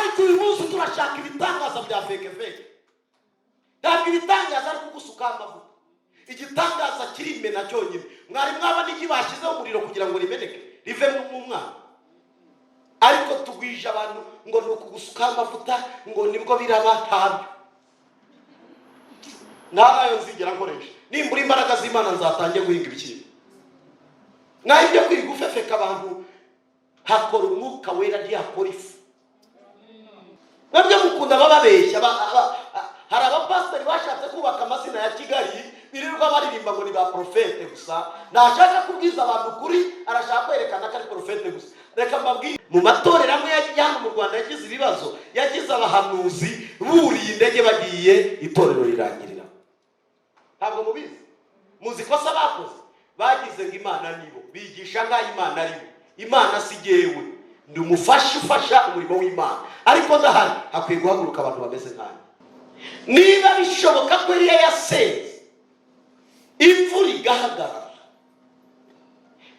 Ariko uyu munsi turashaka ibitangaza bya fake fake. Ntabwo ibitangaza ari kugusukaho amavuta. Igitangaza kirimena cyonyine. Mwari mwaba n'igi bashyizeho umuriro kugira ngo rimeneke rivemo mu mwana? Ariko tugwije abantu ngo ni ukugusukaho amavuta ngo nibwo biraba. Ntabyo, nta nayo nzigera nkoresha. Nimbura imbaraga z'Imana, nzatange guhinga ibishyimbo. Naho ibyo kwiga ufefeka abantu, hakora Umwuka Wera, ntiyakora ifu. Nabyo mukunda bababeshya. Hari abapasiteri bashatse kubaka amazina ya Kigali, birirwa baririmba ngo ni ba prophète gusa. Ntashaka kubwiza abantu ukuri, arashaka kwerekana ko ari prophète gusa. Reka mbabwire, mu matorero amwe ya hano mu Rwanda yagize ibibazo, yagize abahanuzi buriye indege bagiye, itorero rirangirira. Ntabwo mubizi? Muzi ikosa bakoze? Bagize ngo Imana nibo, bigisha nk'aho Imana aribo. Imana si jyewe, ndi umufasha ufasha umurimo w'Imana, ariko ndahari. Hakwiye guhaguruka abantu bameze nkanjye. Niba bishoboka ko Eliya yasenze imvura igahagarara,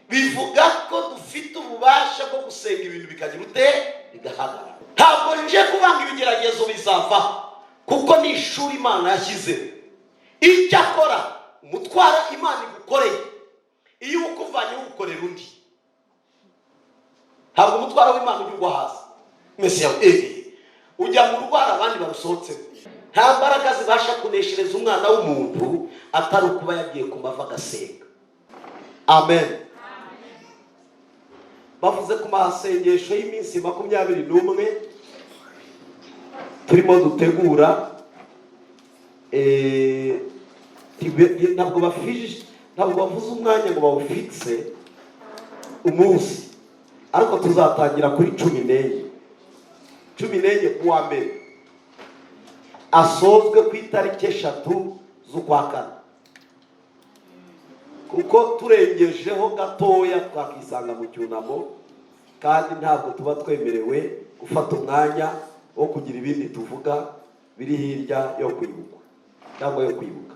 bivuga ko dufite ububasha bwo gusenga ibintu bikagira ute? Bigahagarara. Ntabwo nje kuvanga ibigeragezo bizavaho, kuko ni ishuri Imana yashyizeho. Icyo akora, umutwaro Imana igukoreye, iyo ukuvanye uwukorera undi, ntabwo umutwaro w'Imana ujya ugwa hasi. Mesiya ujya mu rwara abandi barusohotsemo. Nta mbaraga zibasha kuneshereza umwana w'umuntu atari ukuba yagiye ku mavi agasenga. Amen. Bavuze ku masengesho y'iminsi 21 turimo dutegura. Ntabwo bafije, ntabwo bavuze umwanya ngo bawufikise umunsi, ariko tuzatangira kuri 14, 14 ku wa mbere, asozwe ku itariki 3 z'ukwa kane, kuko turengejeho gatoya twakisanga mu cyunamo, kandi ntabwo tuba twemerewe gufata umwanya wo kugira ibindi tuvuga biri hirya yo kwibuka cyangwa yo kwibuka.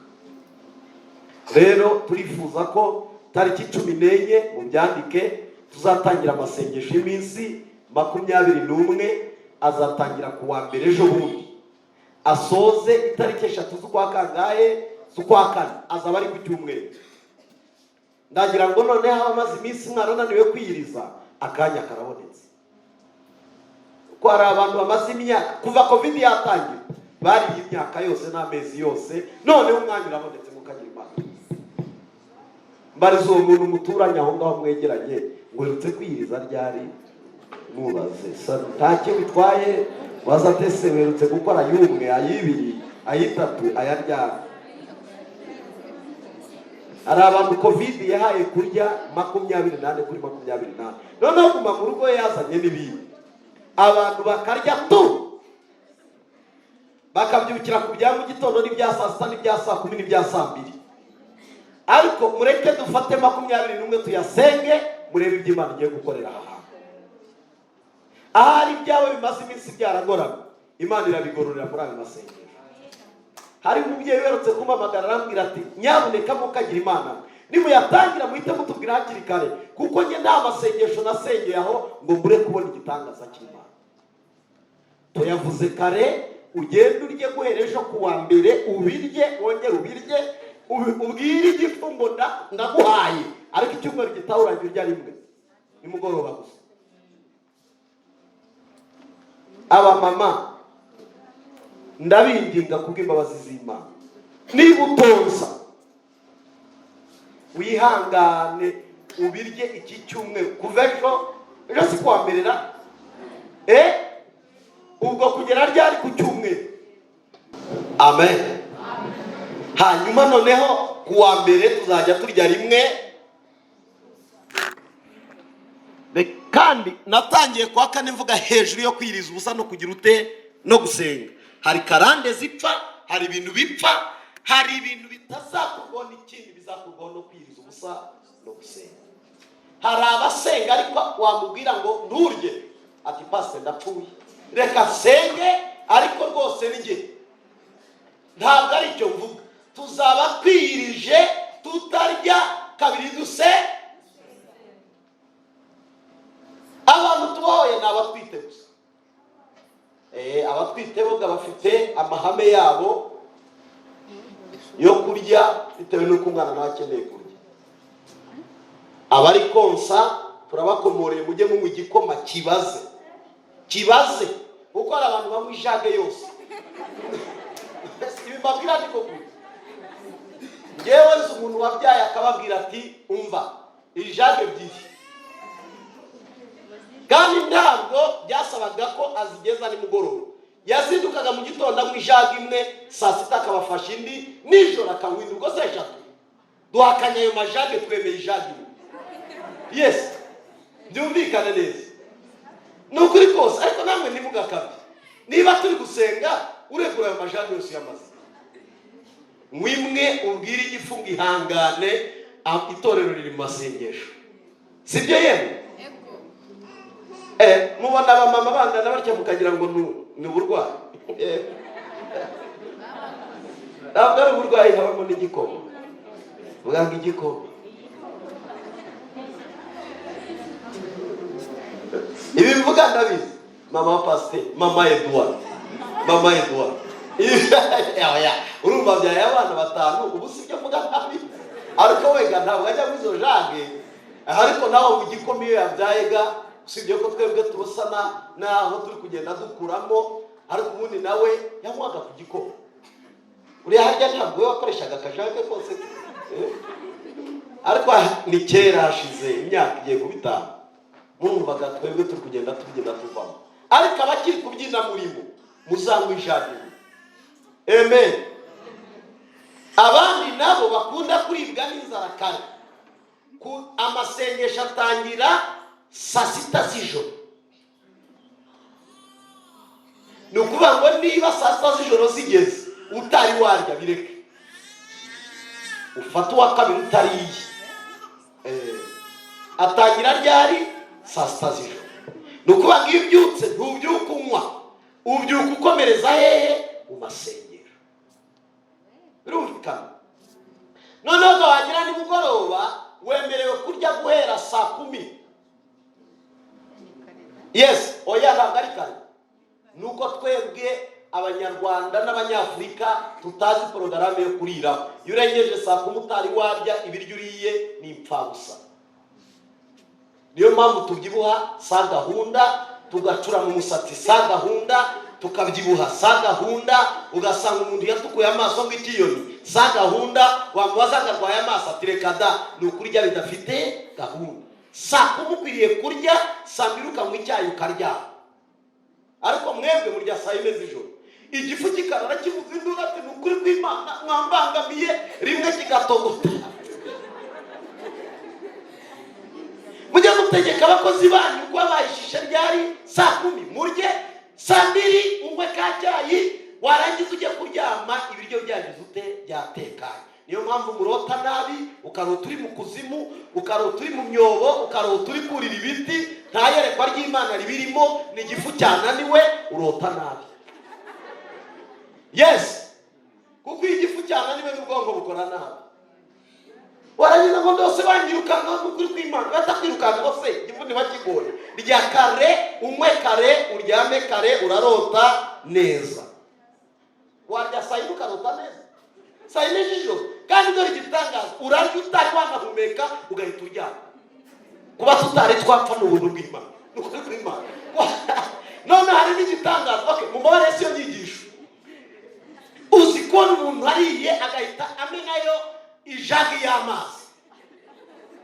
Rero turifuza ko tariki 14, mu byandike, tuzatangira amasengesho y'iminsi 21. Azatangira ku wa mbere ejo bundi, asoze itariki 3 z'ukwa kangahe? Z'ukwa kane, azaba ari ku cyumweru. Ndagira ngo noneho abamaze iminsi mwarananiwe kwiyiriza, akanya karabonetse, kuko hari abantu bamaze imyaka, kuva COVID yatangira, bariye imyaka yose n'amezi yose. Noneho umwanya urabonetse, mukagira Imana. Mbariza uwo muntu muturanye aho ngaho mwegeranye ngo: "Uherutse kwiyiriza ryari?" Mubaze, ntacyo bitwaye. Waza atese: "Uherutse gukora ay'umwe, ay'ibiri, ay'itatu, ayaryari?" Hari abantu COVID yahaye kurya 24 kuri 24. Noneho guma mu rugo yazanye n'ibindi, abantu bakarya tu, bakabyukira ku bya mu gitondo n'ibya saa sita n'ibya saa kumi n'ibya saa mbiri. Ariko mureke dufate 21 tuyasenge, murebe ibyo Imana igiye gukorera aha hantu. Ahari ibyawe bimaze iminsi byaragoramye, Imana irabigororera muri ayo masengesho. Hari umubyeyi uherutse kumpamagara, arambwira ati: "Nyabuneka mukagira Imana, nimuyatangira muhite mutubwira hakiri kare, kuko njye nta masengesho nasengeye aho ngo mbure kubona igitangaza cy'Imana." Tuyavuze kare, ugende urye guhera ejo ku wa mbere, ubirye, wongere ubirye, ubwire igifu ngo ndaguhaye. Ariko icyumweru gitaha urajya urya rimwe nimugoroba gusa. Abamama, ndabinginga kubw'imbabazi z'Imana, niba utonsa, wihangane ubirye iki cyumweru. Kuva ejo, ejo si kuwa mbere ra? Ubwo kugera ryari? Ku cyumweru. Amen. Hanyuma noneho ku wa mbere tuzajya turya rimwe. Kandi natangiye kuwa kane mvuga hejuru yo kwiriza ubusa no kugira ute? No gusenga. Hari karande zipfa, hari ibintu bipfa, hari ibintu bitazakurwaho n'ikindi, bizakurwaho no kwiriza ubusa no gusenga. Hari abasenga, ariko wamubwira ngo nturye, ati: "Pasite, ndapfuye, reka nsenge." Ariko rwose ni njye, ntabwo ari icyo mvuga. Tuzaba twiyirije tutarya kabiri duse. Abantu tubohoye ni abatwite gusa. Abatwite boga bafite amahame yabo yo kurya bitewe n'uko umwana nawe akeneye kurya. Abari konsa turabakomoreye, mujye munywa igikoma kibaze kibaze, kuko hari abantu banywa ijage yose. Ibi mbabwira niko kuri. Ngewe nzi umuntu wabyaye akababwira ati: "Umva, ijage ebyiri," kandi ntabwo byasabaga ko azigeza nimugoroba. Yazindukaga mu gitondo anywa ijage imwe, saa sita akabafasha indi, nijoro akanywa indi, ubwo se eshatu. Duhakanye ayo majage, twemeye ijage imwe. Yes, byumvikane neza, ni ukuri kose. Ariko namwe ntimugakabye. Niba turi gusenga, uregura ayo majage yose uyamaze, mwimwe ubwire igifu ngo ihangane, itorero riri mu masengesho, sibyo yemwe? Mubona abamama bangana batya mukagira ngo ni uburwayi. Ntabwo ari uburwayi, habamo n'igikoma. Vuga ngo igikoma. Ibi mvuga ndabizi. Mama wa pasiteri, mama Edouard, mama Edouard. Oya, urumva abyaye abana batanu. Ubu si ibyo mvuga ntabizi, ariko wega ntabwo ajya muri izo jage, ariko nawe mu gikoma iyo yabyaye ga, usibye ko twebwe tubusa naho turi kugenda dukuramo, ariko ubundi nawe yanywaga ku gikoma. Uriya harya ntabwo we wakoreshaga akajage kose? Ariko ni kera, hashize imyaka igiye kuba 5. Murumvaga twebwe turi kugenda tubyina tuvamo, ariko abakiri kubyina murimo muzanywa ijage. Amen. Abandi nabo bakunda kuribwa n'inzara kare, ku amasengesho atangira saa sita z'ijoro. Ni ukuvuga ngo niba saa sita z'ijoro zigeze utari warya, bireke, ufate uwa kabiri utariye. Atangira ryari? Saa sita z'ijoro. Ni ukuvuga ngo iyo ubyutse, ntubyuka unywa, ubyuka ukomereza hehe? Mu masengero. Birumvikana. Noneho wagira nimugoroba, wemerewe kurya guhera saa kumi. Yes, oya, ntabwo ari kare. Nuko twebwe Abanyarwanda n'Abanyafurika tutazi porogaramu yo kuriraho. Iyo urengeje saa kumi utari warya, ibiryo uriye ni impfabusa. Niyo mpamvu tubyibuha sa gahunda, tugacura mu musatsi sa gahunda, tukabyibuha sa gahunda, ugasanga umuntu yatukuye amaso nk'ikiyoni sa gahunda. Wamubaza ngo arwaye amaso, ati reka da, ni ukurya bidafite gahunda. Saa kumi ukwiriye kurya, saa mbiri ukanywa icyayi ukaryama. Ariko mwebwe murya saa yine z'ijoro, igifu kikarara kivuza induru ati: "Ni ukuri kw'Imana mwambangamiye," rimwe kigatogota. Mujye mutegeka abakozi banyu kuba bayishisha ryari? Saa kumi murye, saa mbiri unywe ka cyayi, warangiza ujye kuryama ibiryo byagize ute? Byatekanye. Niyo mpamvu murota nabi, ukarota uri mu kuzimu, ukarota uri mu myobo, ukarota uri kurira ibiti. Nta yerekwa ry'Imana ribirimo, ni igifu cyananiwe, urota nabi. Yes, kuko iyo igifu cyananiwe n'ubwonko bukora nabi. Warangiza ngo ndose banyirukanka. Ni ukuri kw'Imana, batakwirukanka bose, igifu ntibakigoye. Rya kare, unywe kare, uryame kare, urarota neza. Warya saa yine ukarota neza, saa yine z'ijoro. Kandi dore igitangaza, urarya utari wanahumeka ugahita uryama. Kuba tutari twapfa ni ubuntu bw'Imana, ni ukuri kw'Imana. None hari n'igitangaza. Okay, mu mabare si yo nyigisho. Uzi kubona umuntu ariye agahita amenayo ijagi y'amazi,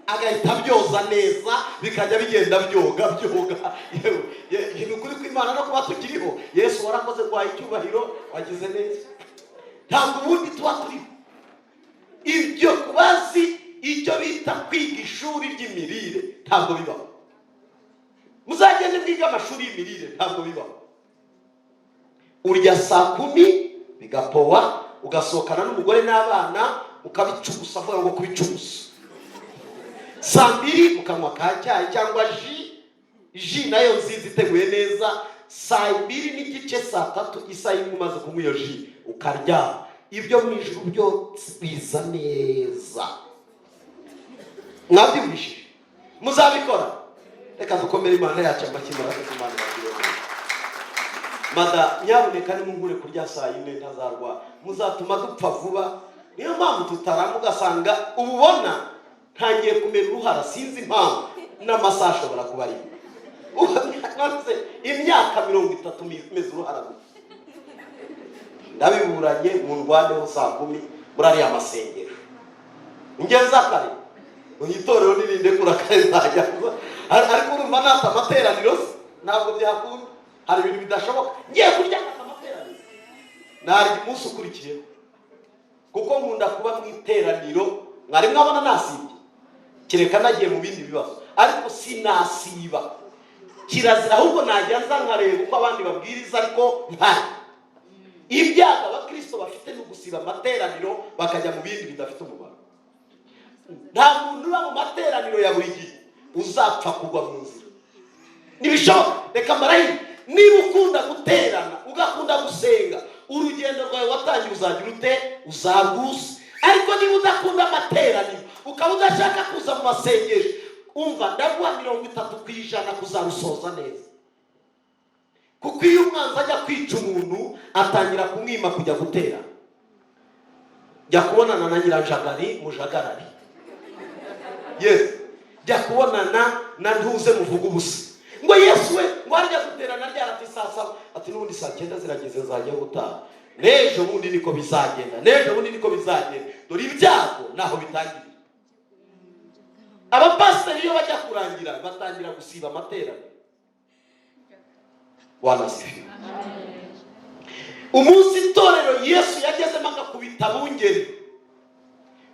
agahita abyoza neza, bikajya bigenda byoga byoga? Yewe, ni ukuri kw'Imana, no kuba tukiriho, Yesu warakoze, guhaye icyubahiro, wagize neza. Ntabwo ubundi tuba turiho. Ibyo kubazi icyo bita kwiga ishuri ry'imirire ntabwo bibaho. Muzagende mwiga amashuri y'imirire, ntabwo bibaho. Urya saa kumi bigapowa, ugasohokana n'umugore n'abana ukabicugusa, avuga ngo kubicugusa. Saa mbiri ukanywa ka cyayi cyangwa jus, jus nayo nziza iteguye neza. Saa mbiri n'igice, saa tatu, isaha imwe umaze kunywa iyo jus, ukaryama. Ibyo mu ijuru byose biza neza. Mwabyumvishije? Muzabikora? Reka dukomere Imana yacu amashyi. Murakoze, Imana ibagire neza. Mada nyabuneka nimunkure kurya saa 4 ntazarwara, muzatuma dupfa vuba. Niyo mpamvu tutarama, ugasanga ububona ntangiye kumera uruhara, sinzi impamvu, n'amasaha ashobora kuba ari imyaka 30 meze uruhara gusa. Ndabiburanye mu ndwaneho saa 10 muri ariya masengero ngeza kare mu itorero nirinde kure nzajya, ariko urumva nata amateraniro se ntabwo byakunda. Hari ibintu bidashoboka, ngiye kurya amateraniro narya umunsi ukurikiyeho, kuko nkunda kuba mu iteraniro. Mwari mwabona nasibye? Kereka nagiye mu bindi bibazo, ariko sinasiba, kirazira. Ahubwo najya nza nkareba uko abandi babwiriza, ariko mpari. Ibyago abakristo bafite ni ugusiba amateraniro bakajya mu bindi bidafite umumaro. Nta muntu uba mu materaniro ya buri gihe uzapfa kugwa mu nzira, ntibishoboka. Reka marayika, niba ukunda guterana, ugakunda gusenga, urugendo rwawe watangiye uzagira ute? Uzarwusa. Ariko niba udakunda amateraniro, ukaba udashaka kuza mu masengesho, umva, ndaguha 30% kuzarusoza neza. Kuko iyo umwanzi ajya kwica umuntu, atangira kumwima kujya gutera, jya kubonana na nyiranjagari mujagarari, yes, jya kubonana na ntuze muvuga ubusa, ngo Yesu we, ngo arajya guterana ryarati saa 7, ati n'ubundi saa 9 zirageze nzajya gutaha. N'ejo bundi niko bizagenda, n'ejo bundi niko bizagenda. Dore ibyago naho bitangiriye. Abapasiteri iyo bajya kurangira batangira gusiba amateraniro. Wanasifiwe. Umunsi itorero Yesu yagezemo agakubita abungeri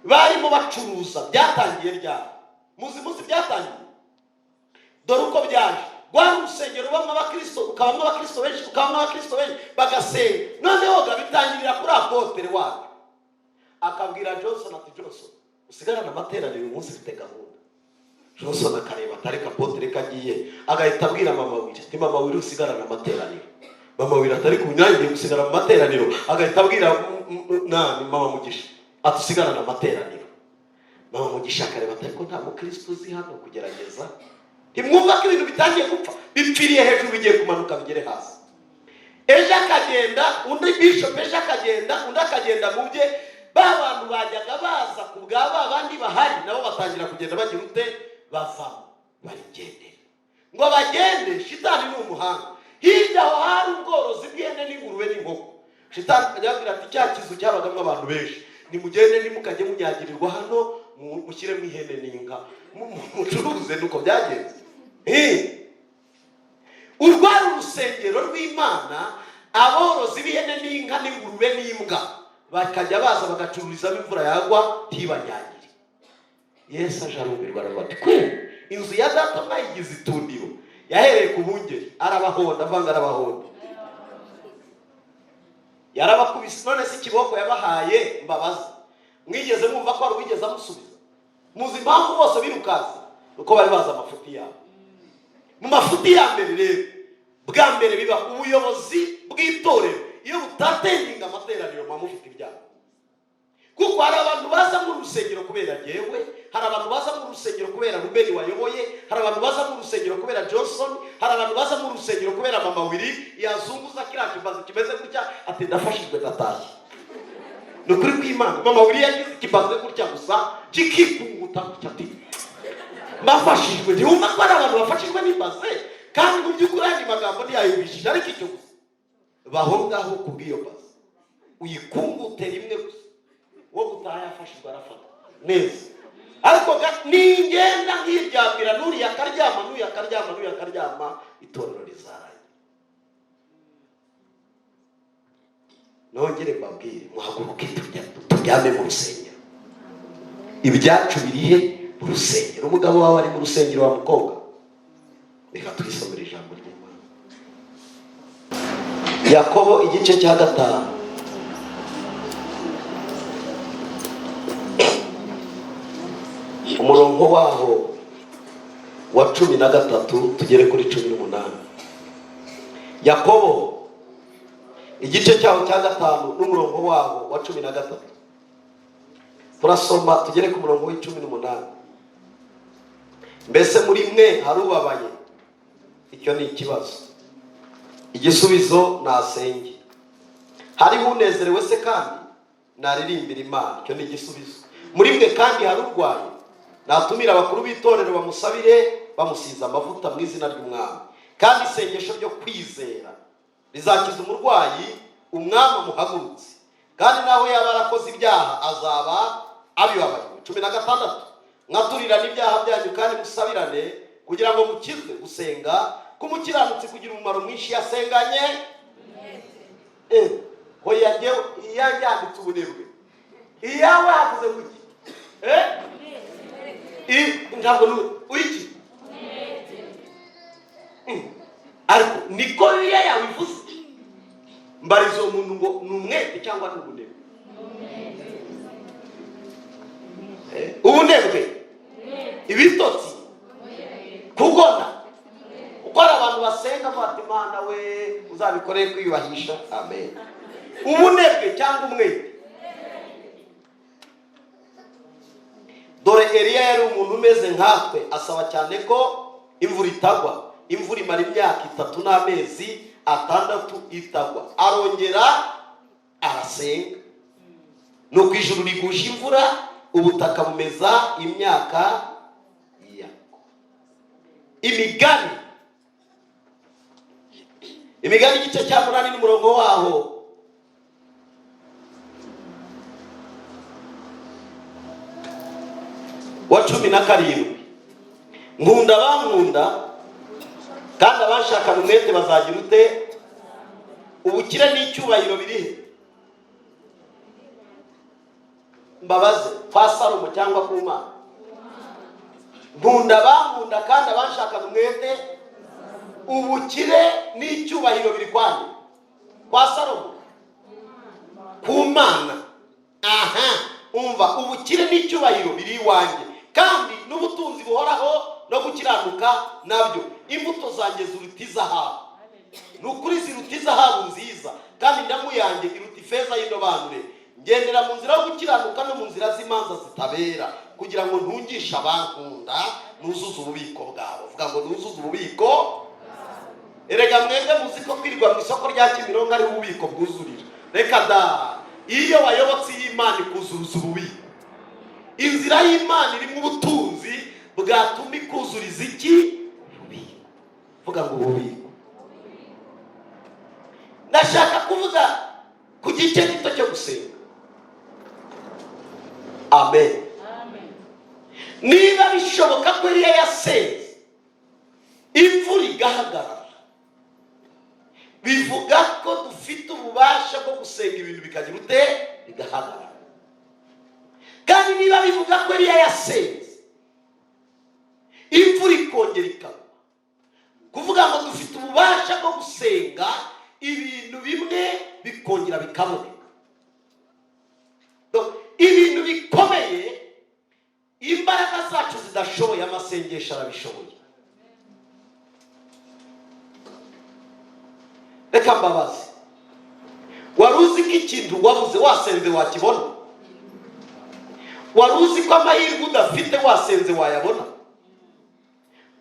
barimo bacuruza, byatangiye ryari? Muzi munsi byatangiye? Dore uko byaje. Rwari urusengero rubamo abakristo, rukabamo abakristo benshi, rukabamo abakristo benshi bagasenga. Noneho ga bitangirira kuri apôtre waryo, akabwira Johnson ati: "Johnson, usigarane amateraniro uyu munsi, ufite gahunda." Johnson akareba atari apôtre kagiye, agahita abwira mama Wiri ati: "Mama Wiri, usigarane amateraniro." Mama Wiri atari ku nyange gusigara mu materaniro, agahita abwira nani, mama Mugisha, ati: "Usigarane amateraniro." Mama Mugisha akareba ati: "Ariko nta mukristo uzi hano kugerageza." Ntimwumva ko ibintu bitangiye gupfa? Bipfiriye hejuru, bigiye kumanuka bigere hasi. Ejo akagenda undi bishop, ejo akagenda undi, akagenda mu bye. Ba bantu bajyaga baza ku bwa ba bandi bahari nabo batangira kugenda bagira ute? Bavamo, barigendera. Ngo bagende, shitani ni umuhanga. Hirya aho hari ubworozi bw'ihene n'ingurube n'inkoko. Shitani akajya ababwira ati: "Cya kizu cyabagamo abantu benshi, nimugende, ntimukajye munyagirirwa hano, mushyiremo ihene n'inka, mucuruze." Nuko byagenze. Urwari urusengero rw'Imana, aborozi b'ihene n'inka n'ingurube n'imbwa bakajya baza bagacururizamo, imvura yagwa ntibanyagire. Yesu aje arumirwa, aravuga ati: "Kwe inzu ya data mwayigize itundiro." Yahereye ku bungeri arabahonda, avanga arabahonda, yarabakubise. None se ikiboko yabahaye, mbabaza, mwigeze mwumva ko hari uwigeze amusubiza? Muzi impamvu bose birukanse? Uko bari bazi amafuti yabo. Mu mafuti ya mbere rero, bwa mbere biba, ubuyobozi bw'itorero iyo butatendinga amateraniro, muba mufite ibyago. Kuko hari abantu baza mu rusengero kubera jyewe, hari abantu baza mu rusengero kubera Rubeni wayoboye, hari abantu baza mu rusengero kubera Johnson, hari abantu baza mu rusengero kubera mama Wiri yazunguza kiriya kibazo kimeze gutya, ati: "Ndafashijwe, ndatashye." Ni ukuri kw'Imana, mama Wiri yagize ikibazo gutya gusa kikikunguta gutya, ati: "Mbafashijwe." Ntiwumva ko hari abantu bafashijwe n'ibaze? Kandi mu by'ukuri andi magambo ntiyayumvishije, ariko icyo gusa baho ngaho ku bw'iyo baze uyikungute rimwe gusa, wo gutaha yafashijwe, arafata neza. Ariko ningenda nkiryamira, n'uriya akaryama, n'uyu akaryama, n'uyu akaryama, itorero rizarangira. Nongere mbabwire, muhaguruke turyame mu rusengero. Ibyacu birihe? Mu rusengero. Umugabo wawe ari mu rusengero, wa mukobwa. Reka twisomere ijambo ry'Imana, Yakobo igice cya 5, umurongo waho wa 13 tugere kuri 18. Yakobo igice cyaho cya 5 n'umurongo waho wa 13, turasoma tugere ku murongo w'18. Mbese muri mwe hari ubabaye? Icyo ni ikibazo. Igisubizo: nasenge. Hariho unezerewe se kandi? Naririmbira Imana. Icyo ni igisubizo. Muri mwe kandi hari urwaye? Natumira abakuru b'itorero, bamusabire bamusize amavuta mu izina ry'Umwami, kandi isengesho ryo kwizera rizakiza umurwayi, Umwami amuhagurutse, kandi naho yaba yarakoze ibyaha azaba abibabariwe. 16: mwaturirane ibyaha byanyu kandi musabirane kugira ngo mukizwe. Gusenga k'umukiranutsi kugira umumaro mwinshi yasenganye. Hoya, njyewe iyanjye yanditse ubunebwe. Iyawe havuze ngo iki? Ntabwo ni iki. Ariko niko Bibiliya yawe ivuze. Mbariza uwo muntu ngo ni umwete cyangwa ni ubunebwe? Ubunebwe, ibitotsi, kugona. Uko hari abantu basenga bati: "Imana we, uzabikoreye kwiyubahisha." Amen. Ubunebwe cyangwa umwete? Dore Eliya yari umuntu umeze nkatwe, asaba cyane ko imvura itagwa. Imvura imara imyaka 3 n'amezi 6 itagwa. Arongera arasenga, nuko ijuru rigusha imvura, ubutaka bumeza imyaka yako. Imigani igice cya 8 n'umurongo waho wa 17: nkunda abankunda, kandi abanshakana umwete bazagira ute? Ubukire n'icyubahiro biri he? Mbabaze, kwa Salomo cyangwa ku Mana? Nkunda abankunda, kandi abanshakana umwete. Ubukire n'icyubahiro biri kwande? Kwa Salomo? Ku Mana. Aha umva: ubukire n'icyubahiro biri iwanjye, kandi n'ubutunzi buhoraho no gukiranuka nabyo. Imbuto zanjye ziruta izahabu, ni ukuri ziruta izahabu nziza, kandi indamu yanjye iruta ifeza y'indobanure. Ngendera mu nzira yo gukiranuka no mu nzira z'imanza zitabera, kugira ngo ntungishe abankunda, nuzuze ububiko bwabo. Vuga ngo nuzuze ububiko. Erega mwebwe muzi ko kwirirwa mu isoko rya Kimironko ariho ububiko bwuzurira. Reka da! Iyo wayobotse iy'Imana ikuzuza ububiko. Inzira y'Imana irimo ubutunzi bwatuma ikuzuriza iki? Ububiko. Vuga ngo ububiko. Ndashaka kuvuga ku gice gito cyo gusenga. Amen. Niba bishoboka ko Eliya yasenze imvura igahagarara, bivuga ko dufite ububasha bwo gusenga ibintu bikagira ute? Bigahagarara. Kandi niba bivuga ko Eliya yasenze imvura ikongera ikagwa, kuvuga ngo dufite ububasha bwo gusenga ibintu bimwe bikongera bikaboneka. Ibintu bikomeye imbaraga zacu zidashoboye, amasengesho arabishoboye. Reka mbabaze: wari uzi ko ikintu wabuze wasenze wakibona? Wari uzi ko amahirwe udafite wasenze wayabona?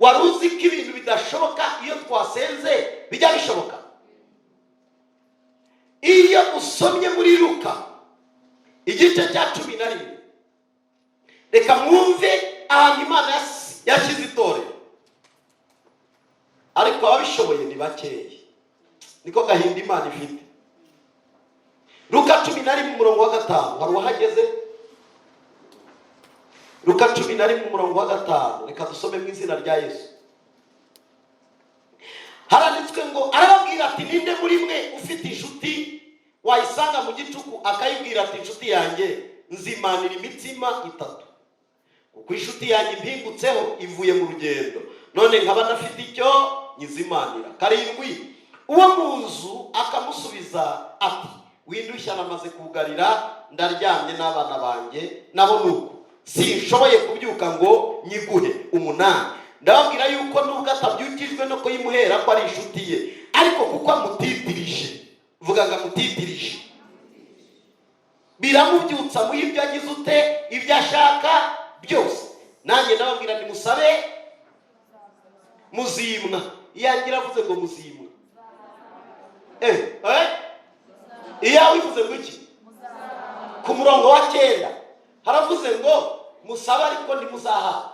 Wari uzi ko ibintu bidashoboka iyo twasenze bijya bishoboka? Iyo usomye muri Luka igice cya 11, reka mwumve ahantu Imana yashyize itorero, ariko ababishoboye ni bakeya. Niko gahinda Imana ifite. Luka 11 umurongo wa 5, hari uwahageze? Luka 11 umurongo wa 5, reka dusome mu izina rya Yesu. Haranditswe ngo: arababwira ati: "Ninde muri mwe ufite inshuti, wayisanga mu gicuku akayibwira ati: 'Inshuti yanjye, nzimanira imitsima itatu, kuko inshuti yanjye impingutseho ivuye mu rugendo, none nkaba ntafite icyo nyizimanira.'" 7: uwo mu nzu akamusubiza ati: 'Windushya, namaze kugarira, ndaryamye, n'abana banjye nabo nuko, sinshoboye kubyuka ngo nyiguhe.'" 8: ndababwira yuko nubwo atabyukijwe no kuyimuhera ko ari inshuti ye, ariko kuko amutitirije, vuga ngo amutitirije, biramubyutsa muha ibyo agize ute? Ibyo ashaka byose. Nanjye ndababwira, nimusabe muzimwa. Iyanjye iravuze ngo muzimwa. Iyawe ivuze ngo iki? Ku murongo wa 9 haravuze ngo musabe ariko ntimuzahabwa.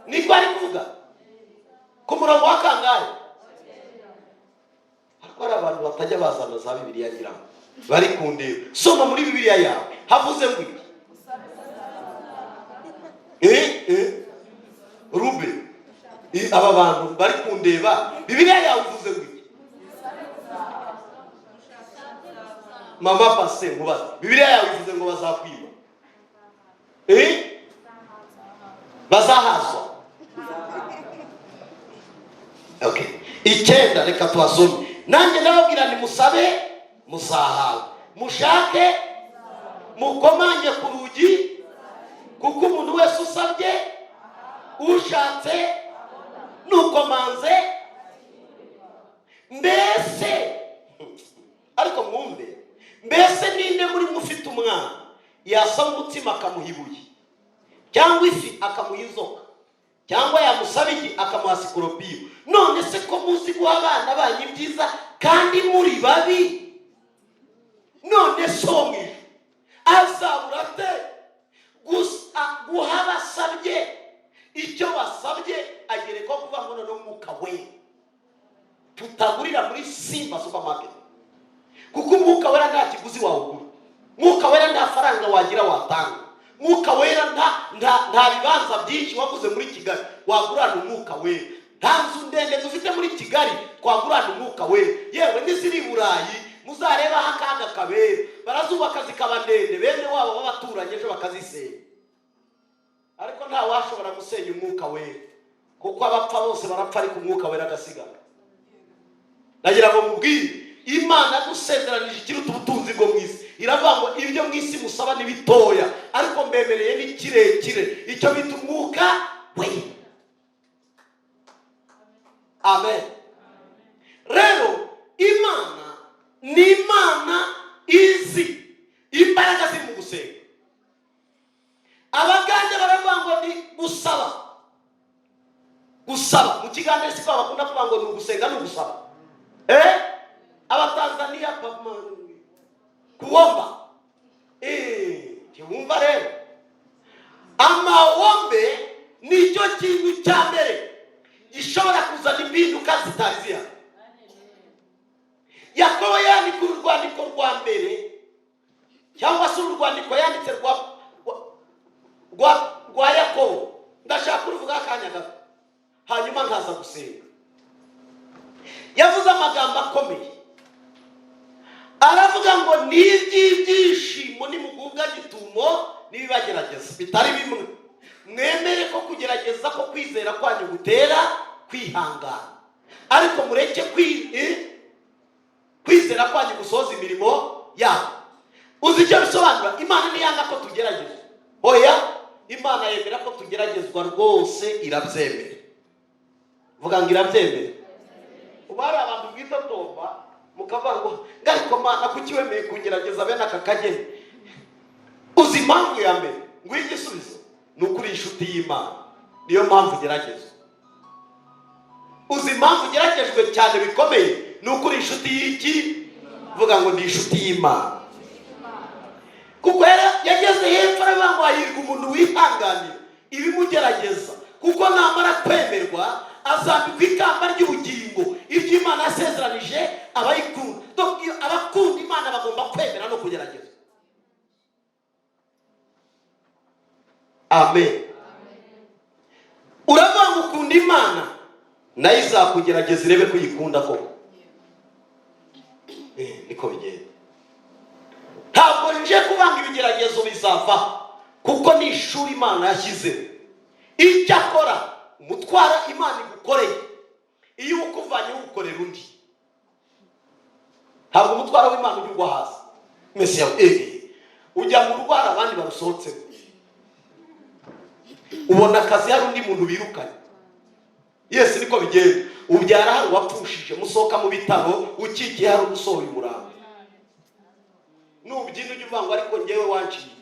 Niko ari kuvuga ku murongo wa kangahe? Ariko hari abantu batajya bazana za Bibiliya, ngira ngo bari kundeba. Soma muri Bibiliya yawe, havuze ngo iki? Rube aba bantu bari kundeba, Bibiliya yawe ivuze ngo iki? Mama pase, nkubaze, Bibiliya yawe ivuze ngo bazakwiba, bazahazwa? Okay, 9, reka tuhasome. Nanjye ndababwira nti musabe muzahawe, mushake, mukomange ku rugi, kuko umuntu wese usabye, ushatse, nukomanze. Mbese ariko mwumve, mbese ninde muri mwe ufite umwana yasaba umutsima akamuha ibuye, cyangwa ifi akamuha inzoka, cyangwa yamusaba igi akamuha sikoropiyo? None se ko muzi guha abana banyu ibyiza kandi muri babi, none so wo mu ijuru azabura ate gusa guha abasabye icyo basabye? Agereka kuvuga ngo noneho Umwuka We tutagurira muri Simba Supermarket, kuko Umwuka Wera nta kiguzi wawugura. Mwuka Wera nta faranga wagira watanga. Mwuka Wera nta bibanza byinshi waguze muri Kigali wagurana Umwuka Wera. Nta nzu ndende dufite muri Kigali twagurana Umwuka Wera. Yewe n'iziri i Burayi, muzarebe aho akaga kabera, barazubaka zikaba ndende, bene wabo b'abaturanyi ejo bakazisenya. Ariko nta washobora gusenya Umwuka Wera, kuko abapfa bose barapfa ariko Umwuka Wera agasigara. Nagira ngo mubwire, Imana yadusezeranije ikiruta ubutunzi bwo mu isi. Iravuga ngo ibyo mu isi musaba ni bitoya, ariko mbemereye ni kirekire, icyo bita Umwuka We. Amen. Rero Imana ni Imana izi imbaraga ziri mu gusenga. Abagande baravuga ngo ni gusaba. Gusaba mu Kigande siko bakunda kuvuga ngo ni ugusenga, ni ugusaba. Abatanzaniya kuomba. Ntiwumva rero, amawombe nicyo kintu cya mbere gishobora kuzana impinduka zitari zihari. Yakobo yandika urwandiko rwa mbere, cyangwa se urwandiko yanditse rwa Yakobo, ndashaka kuruvuga akanya gato hanyuma nkaza gusenga. Yavuze amagambo akomeye, aravuga ngo ni iby'ibyishimo nimugubwa gitumo n'ibibagerageza bitari bimwe, mwemere ko kugerageza ko kwizera kwanyu gutera kwihangana, ariko mureke kwizera kwanyu gusohoza imirimo yabo. Uzi icyo bisobanura? Imana ntiyanga ko tugeragezwa. Oya, Imana yemera ko tugeragezwa rwose, irabyemera. Vuga ngo irabyemera. Ubu hari abantu bwitotomba, mukavuga ngo ariko Mana, kuki wemeye kugerageza bene aka kageni? Uzi impamvu ya mbere? Nguhe igisubizo: ni ukuri inshuti y'Imana, niyo mpamvu ugeragezwa. Uzi impamvu ugeragejwe cyane bikomeye? Ni ukuri inshuti y'iki? Vuga ngo ni inshuti y'Imana. Kuko yageze hepfo aravuga ngo hahirwa umuntu wihanganira ibimugerageza, kuko namara kwemerwa azambikwa ikamba ry'ubugingo, ibyo Imana yasezeranije abayikunda. Donc, iyo abakunda Imana bagomba kwemera no kugerageza. Amen. Uravuga ngo ukunda Imana, nayo izakugerageza irebe ko uyikunda koko. Niko bigenda. Ntabwo nje kubanga ibigeragezo bizava, kuko ni ishuri Imana yashyizeho. Icyo akora, umutwaro Imana igukoreye, iyo ukuvanye uwukorera undi, ntabwo umutwaro w'Imana ujya ugwa hasi. Mesiya, ujya mu rugo hari abandi barusohotsemo, ubona akazi hari undi muntu birukanye. Yes, niko bigenda. Ubyara hari uwapfushije, musohoka mu bitaro ukikiye hari usohoye umurambo. Nubyina ujya uvuga ngo ariko ngewe wanciye.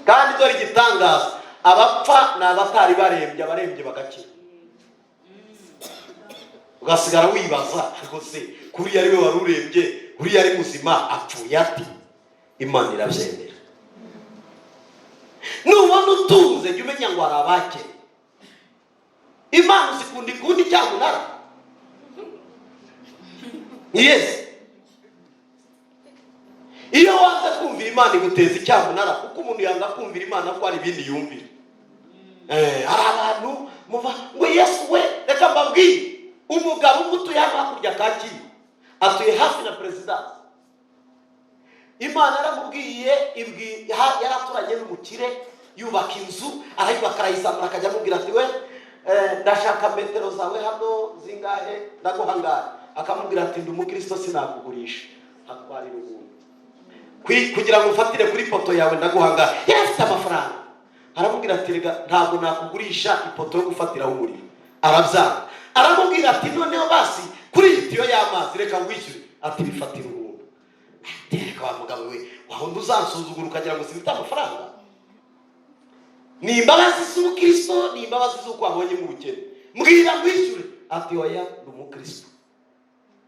Kandi dore igitangaza, abapfa ni abatari barembye, abarembye bagakira. Ugasigara wibaza, ariko se kuriya ari we wari urembye, uriya ari muzima, apfuye ati? Imana irabyemera. Nubona utunze, jya umenya ngo hari abakene. Imana uzikunda ikundi cyamunara. Yes, iyo wanze kumvira Imana, iguteza icyamunara, kuko umuntu yanga kumvira Imana ko hari ibindi yumvira. Hari abantu muva ngo Yesu we. Reka mbabwire, umugabo umwe utuye hano hakurya Kacyiru, atuye hafi na perezidansi. Imana yaramubwiye, yaraturanye n'umukire, yubaka inzu, arayubaka, arayizamura, akajya amubwira ati: "We, ndashaka metero zawe hano zingahe? Ndaguha ngahe?" Akamubwira ati: "Ndi umukristo, sinakugurisha." Atwarira ubuntu. Kugira ngo ufatire kuri poto yawe ndaguha ngahe? Yari afite amafaranga. Aramubwira ati: "Rega ntabwo nakugurisha ipoto yo gufatiraho umuriro." Arabyanga. Aramubwira ati: "Noneho basi kuri iyi tiyo y'amazi reka ngwishyure." Ati: "Bifatira ubuntu." Ati: "Reka wa mugabo we, wahunda uzansuzugura ukagira ngo simfite amafaranga." Ni imbabazi z'ubukristo, ni imbabazi z'uko wabonye mu bukene. "Mbwira ngwishyure." Ati: "Oya, ndi umukristo,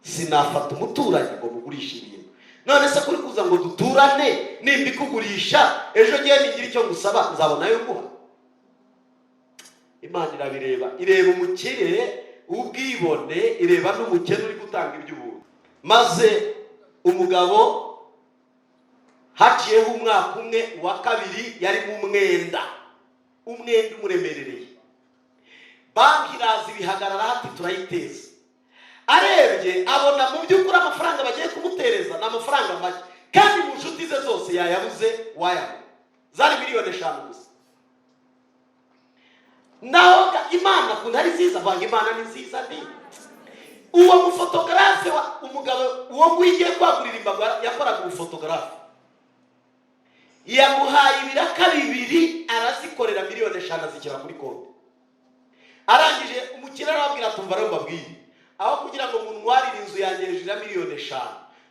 sinafata umuturanyi ngo mugurishe ibintu. None se kuri kuza ngo duturane, nimba ikugurisha, ejo ngiye ningira icyo ngusaba nzabona ayo nguha?" Imana irabireba, ireba umukire ubwibone, ireba n'umukene uri gutanga iby'ubuntu. Maze umugabo haciyeho umwaka umwe, uwa kabiri, yari mu mwenda, umwenda umuremerereye. Banki iraza ibihagarara, ati: "Turayiteza." Arebye abona mu by'ukuri amafaranga bagiye kumutereza ni amafaranga make, kandi mu nshuti ze zose yayabuze wayabona. Zari miliyoni 5 gusa. Naho Imana ukuntu ari nziza, vanga Imana ni nziza. Ndi uwo mufotogarafe umugabo uwo nguwo igiye kwagurira imbago, yakoraga ubufotogarafe, yamuhaye ibiraka bibiri, arazikorera, miliyoni 5 azishyira kuri konti. Arangije umukire arababwira: "Tumva rero mbabwire, aho kugira ngo muntwarire inzu yanjye hejuru ya miliyoni 5,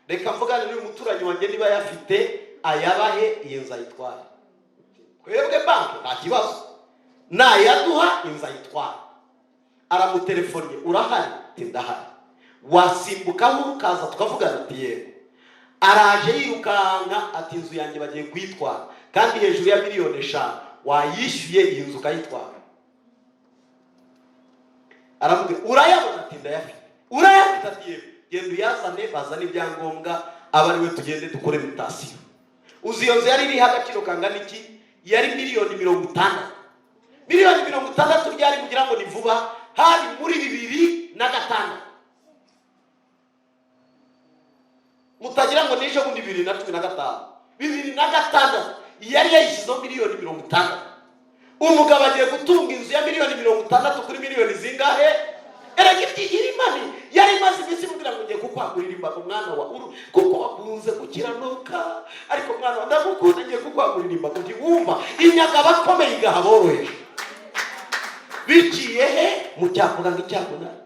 reka mvugane n'uyu muturanyi wanjye, niba ayafite ayabahe, iyi nzu ayitware. Twebwe banki nta kibazo, nayaduha inzu ayitware." Aramutelefonnye: "Urahari?" Ati: "Ndahari." "Wasimbukaho ukaza tukavugana?" Ati: "Yego." Araje yirukanka, ati: "Inzu yanjye bagiye kuyitwara kandi hejuru ya miliyoni 5, wayishyuye iyi nzu ukayitwara?" Aramubwira: "Urayabona?" Ati: "Ndayafite." "Urayafite?" Ati: "Yego." "Genda uyazane, bazane ibyangombwa, aba ari we tugende dukore mutation." Uzi iyo nzu yari iriho agaciro kangana iki? Yari miliyoni 60. Miliyoni 60 ryari kugira ngo ni vuba, hari muri 2006. Mutagira ngo n'ejo bundi 2015, 2006 yari yayishyizeho miliyoni 60. Umugabo agiye gutunga inzu ya miliyoni 60 kuri miliyoni zingahe? Erega ibyigira Imana yari imaze iminsi imubwira ngo: "Ngiye kukwagurira imbago, mwana wa uru, kuko wakunze gukiranuka. Ariko mwana wa, ndagukunda, ngiye kukwagurira imbago." Ntiwumva, inyaga abakomeye igaha aboroheje. Biciye he? Mu cyavuga ngo icyamunara.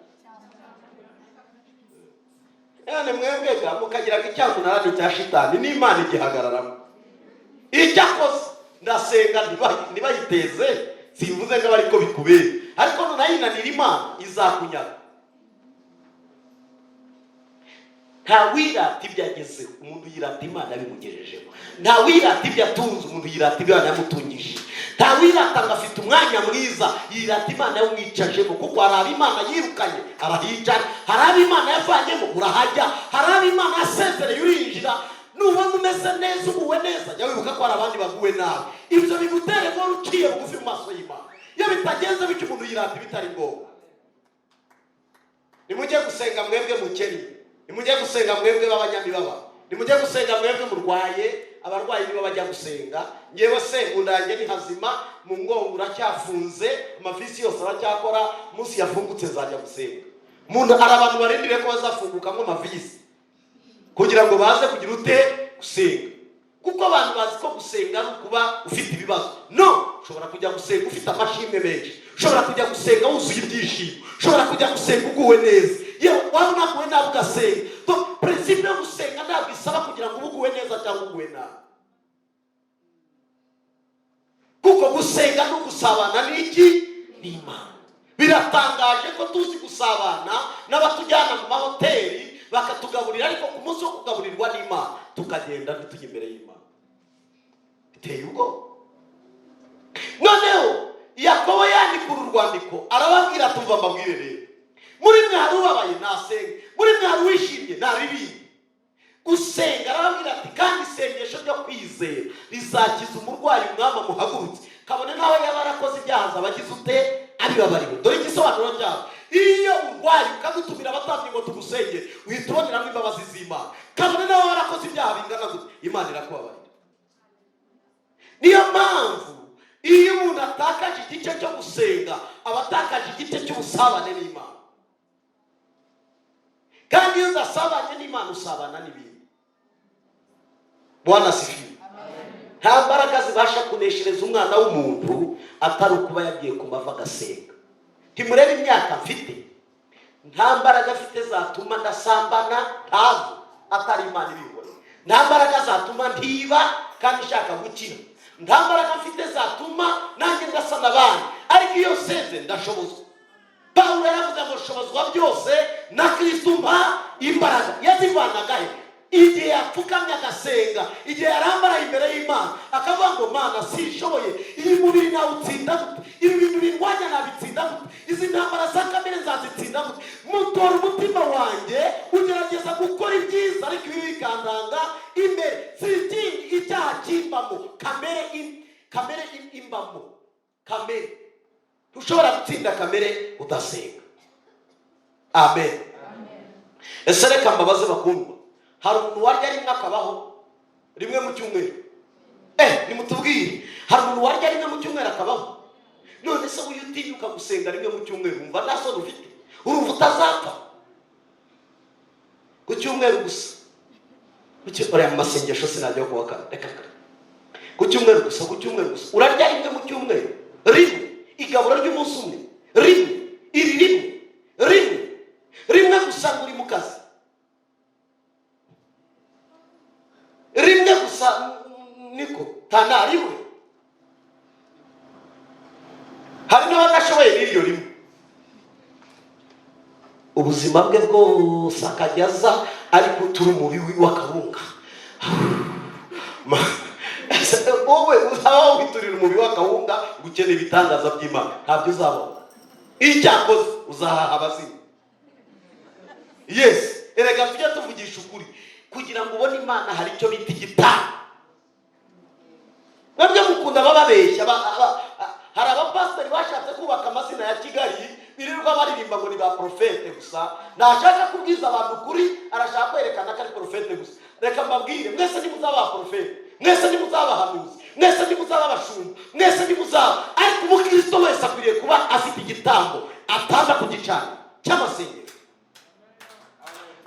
None mwebwe ga mukagira ngo icyamunara ni icya shitani, n'Imana igihagararamo. Icyo akoze, ndasenga ntibayiteze. Simvuze ngo abe ariko bikubera, ariko nunayinanira Imana izakunyaga. Nta wirata ibyo agezeho, umuntu yirata Imana yabimugejejeho. Nta wirata ibyo atunze, umuntu yirata ibyo Imana yamutungishije. Nta wirata ngo afite umwanya mwiza, yirata Imana yawumwicajemo, kuko hari abo Imana yirukanye arahicara, hari abo Imana yavanyemo urahajya, hari abo Imana yasezereye urinjira. Nubona umeze neza, uguwe neza, jya wibuka ko hari abandi baguwe nabi. Ibyo bigutere guhora uciye bugufi mu maso y'Imana. Iyo bitagenze bityo, umuntu yirata ibitari ngombwa. Nimujye gusenga mwebwe mukennye, nimujye gusenga mwebwe b'abanyamibabaro, nimujye gusenga mwebwe murwaye. Abarwayi nibo bajya gusenga. Ngewe se mu nda yanjye ni hazima, mu ngongo uracyafunze, amavisi yose aracyakora. Umunsi yafungutse nzajya gusenga. Umuntu, hari abantu barindiriye ko bazafungukamo amavisi kugira ngo baze kugira ute? Gusenga. Kuko abantu bazi ko gusenga ari ukuba ufite ibibazo. No ushobora kujya gusenga ufite amashimwe menshi, ushobora kujya gusenga wuzuye ibyishimo, ushobora kujya gusenga uguwe neza, yewe waba unaguwe nabi ugasenga. Donc principe yo gusenga ntabwo isaba kugira ngo ube uguwe neza cyangwa uguwe nabi, kuko gusenga no gusabana ni iki? Ni Imana. Biratangaje ko tuzi gusabana N'abatujyana mu mahoteli bakatugaburira, ariko ku munsi wo kugaburirwa n'Imana tukagenda ntitujye imbere y'Imana. Biteye ubwoba. Noneho Yakobo yandika uru rwandiko, arababwira: "Tumva mbabwire rero, muri mwe hari ubabaye, nasenge; muri mwe hari uwishimye, naririmbe." Gusenga, arababwira ati: "Kandi isengesho ryo kwizera rizakiza umurwayi, Umwami amuhagurutse, kabone nawe yaba yarakoze ibyaha, azaba agize ute? Abibabariwe." Dore igisobanuro cyabo: iyo urwaye ukadutumira abatambyi ngo tugusengere, uhita uboneramo imbabazi z'Imana. Kabone nawe warakoze ibyaha bingana gute, Imana irakubabarira. Niyo mpamvu iyo umuntu atakaje igice cyo gusenga, aba atakaje igice cy'ubusabane n'Imana. Kandi iyo udasabanye n'Imana, usabana n'ibintu. Bwana asifiwe. Nta mbaraga zibasha kuneshereza umwana w'umuntu atari ukuba yagiye ku mavi agasenga. Ntimurebe imyaka mfite, nta mbaraga mfite zatuma ndasambana, ntazo, atari Imana ibibona. Nta mbaraga zatuma ntiba kandi nshaka gukira. Nta mbaraga mfite zatuma nanjye ndasa n'abandi, ariko iyo nsenze ndashobozwa. Pawulo yaravuze ngo: "Shobozwa byose na Kristo umpa imbaraga." Yazivanaga he? Igihe yapfukamye agasenga, igihe yarambaraye imbere y'Imana akavuga ngo: "Mana, sishoboye, iyi mubiri nawutsinda gute? Ibi bintu bindwanya nabitsinda gute? Izi ntambara za kamere nzazitsinda gute?" Mutora umutima wanjye ugerageza gukora ibyiza, ariko ibi bikandanga imbere. Si ikindi, icyaha kimbamo, kamere imbamo kamere. Ntushobora gutsinda kamere udasenga. Amen. Ese reka mbabaze bakundwa, hari umuntu warya rimwe akabaho, rimwe mu cyumweru? Nimutubwire, hari umuntu warya rimwe mu cyumweru akabaho? None se uyu utinyuka gusenga rimwe mu cyumweru, wumva nta soni ufite? Urumva utazapfa? Ku cyumweru gusa, uriya mu masengesho sinajya kuwa kane, reka reka. Ku cyumweru gusa, ku cyumweru gusa, urarya rimwe mu cyumweru, rimwe, igaburo ry'umunsi umwe, rimwe, iri rimwe, rimwe, rimwe gusa ngo uri mu kazi, rimwe gusa, niko tana rimwe. Hari n'abadashoboye n'iryo rimwe, ubuzima bwe bwose akajya aza ari gutura umubi w'akawunga. Wowe uzaba witurira umubi w'akawunga ngo ukeneye ibitangaza by'Imana? Ntabyo uzabona. Iyo icyakoze uzahaha abazimu. Yes, erega tujye tuvugisha ukuri. Kugira ngo ubone Imana, hari icyo bita igitambo. Mwebwe mukunda bababeshya. Hari abapasiteri bashatse kubaka amazina ya Kigali, birirwa baririmba ngo ni ba porofete gusa. Ntashaka kubwiza abantu ukuri, arashaka kwerekana ko ari porofete gusa. Reka mbabwire, mwese ntimuzaba porofete, mwese ntimuzaba abahanuzi, mwese ntimuzaba abashumba, mwese ntimuzaba, ariko umukristo wese akwiriye kuba afite igitambo atamba ku gicaniro cy'amasengero,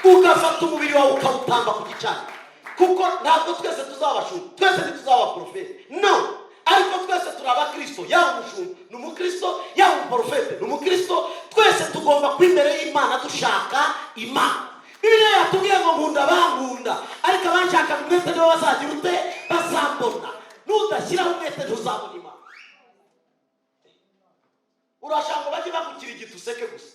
ugafata umubiri wawe ukawutamba ku gicaniro. Kuko ntabwo twese tuzaba abashumba, twese ntituzaba abaporofete, no, ariko twese turi abakristo. Yaba umushumba ni umukristo, yaba umuporofete ni umukristo, twese tugomba kuba imbere y'Imana dushaka Imana. Bibiliya yatubwiye ngo: "Nkunda bankunda, ariko abanshaka umwete nibo bazagira ute? Bazambona." Nudashyiraho umwete ntuzabona Imana. Urashaka ngo bajye bagukirigita useke gusa,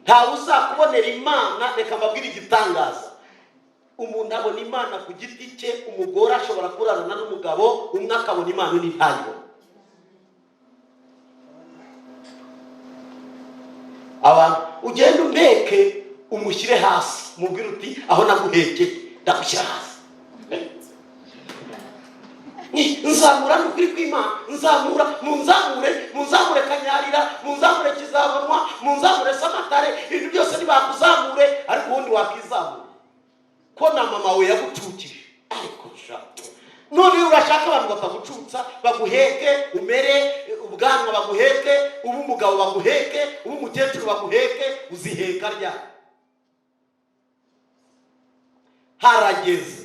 ntawe uzakubonera Imana. Reka mbabwire igitangaza: umuntu abona Imana ku giti cye. Umugore ashobora kurarana n'umugabo umwe, akabona Imana, undi ntayibone. Abantu ugenda umpeke, umushyire hasi, mubwire uti: "Aho naguhekeye ndagushyira hasi." Nzamura, ni ukuri kw'Imana, nzamura, munzamure, munzamure Kanyarira, munzamure Kizabonwa, munzamure Samatare, ibintu byose ntibakuzamure, ariko ubundi wakizamura ko na mama we yagucukije. Ariko sha, none urashaka abantu batagucutsa, baguheke, umere ubwanwa baguheke, ube umugabo baguheke, ube umukecuru baguheke, uziheka ryari? Harageze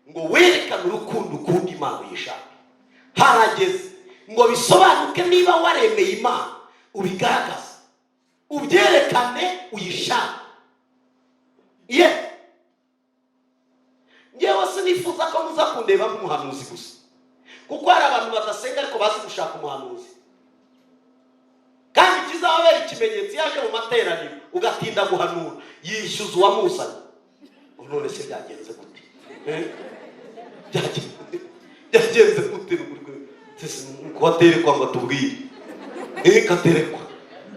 ngo werekane urukundo ukunda Imana, uyishaka. Harageze ngo bisobanuke niba waremeye Imana, ubigaragaze, ubyerekane, uyishake. Ye, ngewe sinifuza ko muza kundeba nk'umuhanuzi gusa, kuko hari abantu badasenga ariko bazi gushaka umuhanuzi. Kandi Kizababera ikimenyetso, iyo aje mu materaniro ugatinda guhanura, yishyuza uwamuzanye. Ngo none se byagenze gute? Eh? Byagenze gute? Ko aterekwa ngo atubwire? Eh, katerekwa,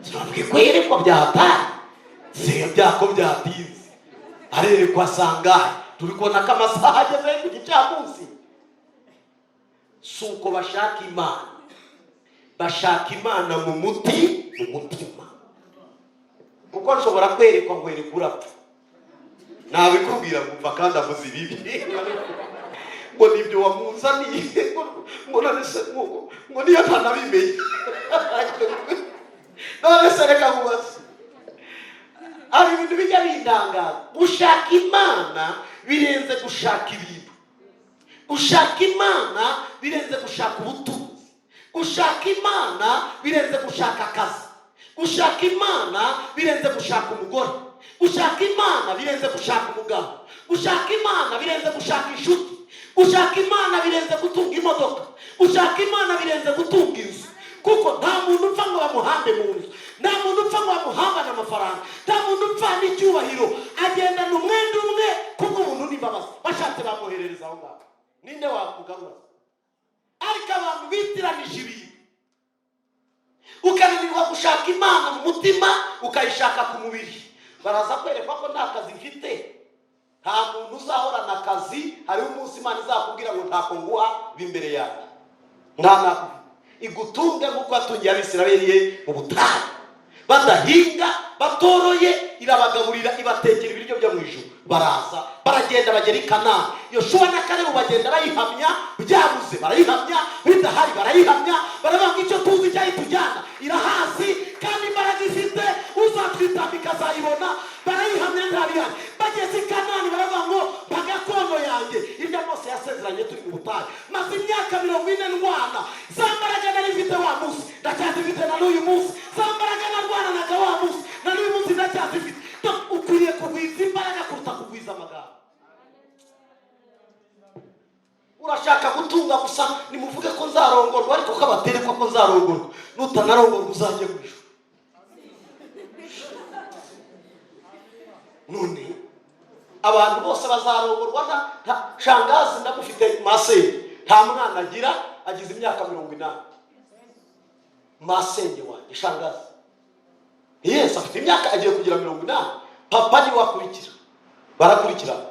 sinabwiye ko yerekwa byahatari se byako byatinze. Arerekwa sangahe? Turi kubona ko amasaha ageze ku gicamunsi. Si uko bashaka Imana, bashaka Imana mu mutima. Kuko nshobora kwerekwa ngo wereka urapfa, nabikubwira nkumva kandi avuze ibibi, ngo nibyo wamuzaniye, ngo none se ngo niyo ntanabimenye. None se reka nkubaze, hari ibintu bijya bintangaza. Gushaka Imana birenze gushaka ibintu, gushaka Imana birenze gushaka ubutunzi, gushaka Imana birenze gushaka akazi, gushaka Imana birenze gushaka umugore, gushaka Imana birenze gushaka umugabo, gushaka Imana birenze gushaka inshuti, gushaka Imana birenze gutunga imodoka, gushaka Imana birenze gutunga inzu. Kuko nta muntu upfa ngo bamuhambe mu nzu, nta muntu upfa ngo bamuhambane amafaranga, nta muntu upfa n'icyubahiro. Agendana umwenda umwe kubw'ubuntu n'imbabazi. Bashatse bamwoherereza aho ngaho, ninde wamugarura? Ariko abantu bitiranije ibintu, ukananirwa gushaka Imana mu mutima, ukayishaka ku mubiri. Baraza kwerekwa ko nta kazi mfite. Nta muntu uzahorana akazi. Hariho umunsi Imana izakubwira ngo ntako nguha imbere yawe, nta nako igutunge nk'uko yatungiye Abisirayeli mu butayu, badahinga, batoroye, irabagaburira, ibatekera ibiryo byo mu ijuru. Baraza, baragenda, bagera i Kanani. Yoshuwa na Kalebu bagenda bayihamya. Byabuze barayihamya, bidahari barayihamya. Baravuga ngo icyo tuzi cyayitujyana irahazi, kandi imbaraga ifite uzatwitambika azayibona. Barayihamya, ntabihari. Bageze i Kanani baravuga ngo mpa gakondo yanjye, irya Mose yasezeranye turi mu butayu. Maze imyaka 40 ndwana, za mbaraga nari mfite wa munsi ndacyazifite na n'uyu munsi, za mbaraga narwananaga wa munsi na n'uyu munsi ndacyazifite. Donc, ukwiriye kugwiza imbaraga kuruta kugwiza amagambo. Urashaka gutunga gusa, nimuvuge ko nzarongorwa, ariko ko abaterekwa ko nzarongorwa. Nutanarongorwa uzajye mu ijuru. None abantu bose bazarongorwa? Nta shangazi ndamufite, masenge, nta mwana agira, agize imyaka 80. Masenge wanjye, shangazi, yes, afite imyaka agiye kugira 80. Papa niwe akurikira, barakurikirana.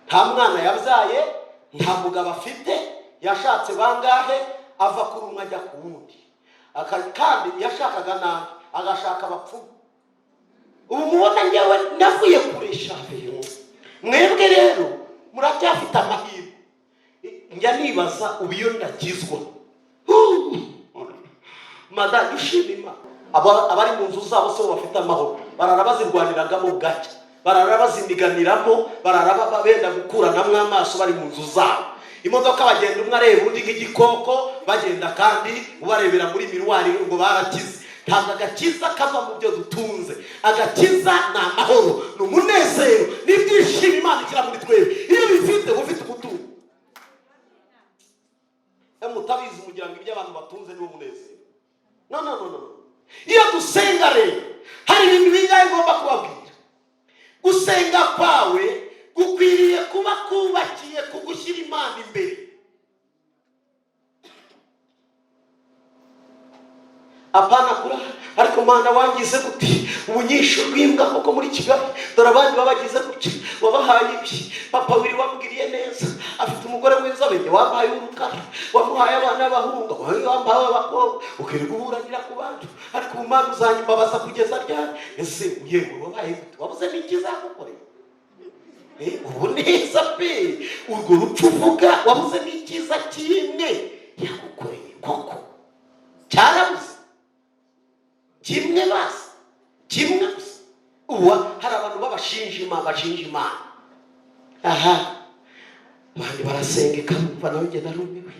Nta mwana yabyaye, nta mugabo afite. Yashatse bangahe, ava kuri umwe ajya ku wundi. Kandi yashakaga nabi, agashaka abapfumu. Ubu mubona njyewe navuye kuresha. Mwebwe rero muracyafite amahirwe. Njya nibaza ubu iyo ndakizwa, madamu ushima Imana. Abari mu nzu zabo se bo bafite amahoro? Barara bazirwaniragamo, bwacya barara baziniganiramo, barara benda gukuranamo amaso bari mu nzu zabo. Imodoka bagenda umwe areba undi nk'igikoko, bagenda kandi ubarebera muri miroir ngo barakize. Ntabwo agakiza kava mu byo dutunze. Agakiza ni amahoro, ni umunezero n'ibyishimo Imana ishyira muri twebwe. Iyo bifite, uba ufite umutungo. Iyo mutabizi mugira ngo ibyo abantu batunze niwo munezero. No, no, no, no. Iyo dusenga rero, hari ibintu bingahe ngomba kubabwira. Gusenga kwawe gukwiriye kuba kubakiye ku gushyira Imana imbere. Apana kura ariko Mana wangize gute, ubunyishu bw'imbwa koko muri Kigali, dore abandi babagize gutya, wabahaye ibi. Papa wiri wamugiriye neza, afite umugore w'inzobe, njye wampaye urukara, wamuhaye abana b'abahungu, wowe wampaye abakobwa, ukirirwa uburanira ku bantu. Ariko ubu Mana uzanyimbabaza kugeza ryari? Ese yewe wabaye gute? Wabuze n'ikizagukorera? Ubu neza pe, urwo rupfu uvuga, wabuze n'icyiza kimwe yagukoreye koko? Cyarabuze kimwe basi, kimwe gusa. Ubu hari abantu b'abashinja Imana, bashinja Imana. Aha abandi barasenga ikamumva, nawe njye narumiwe.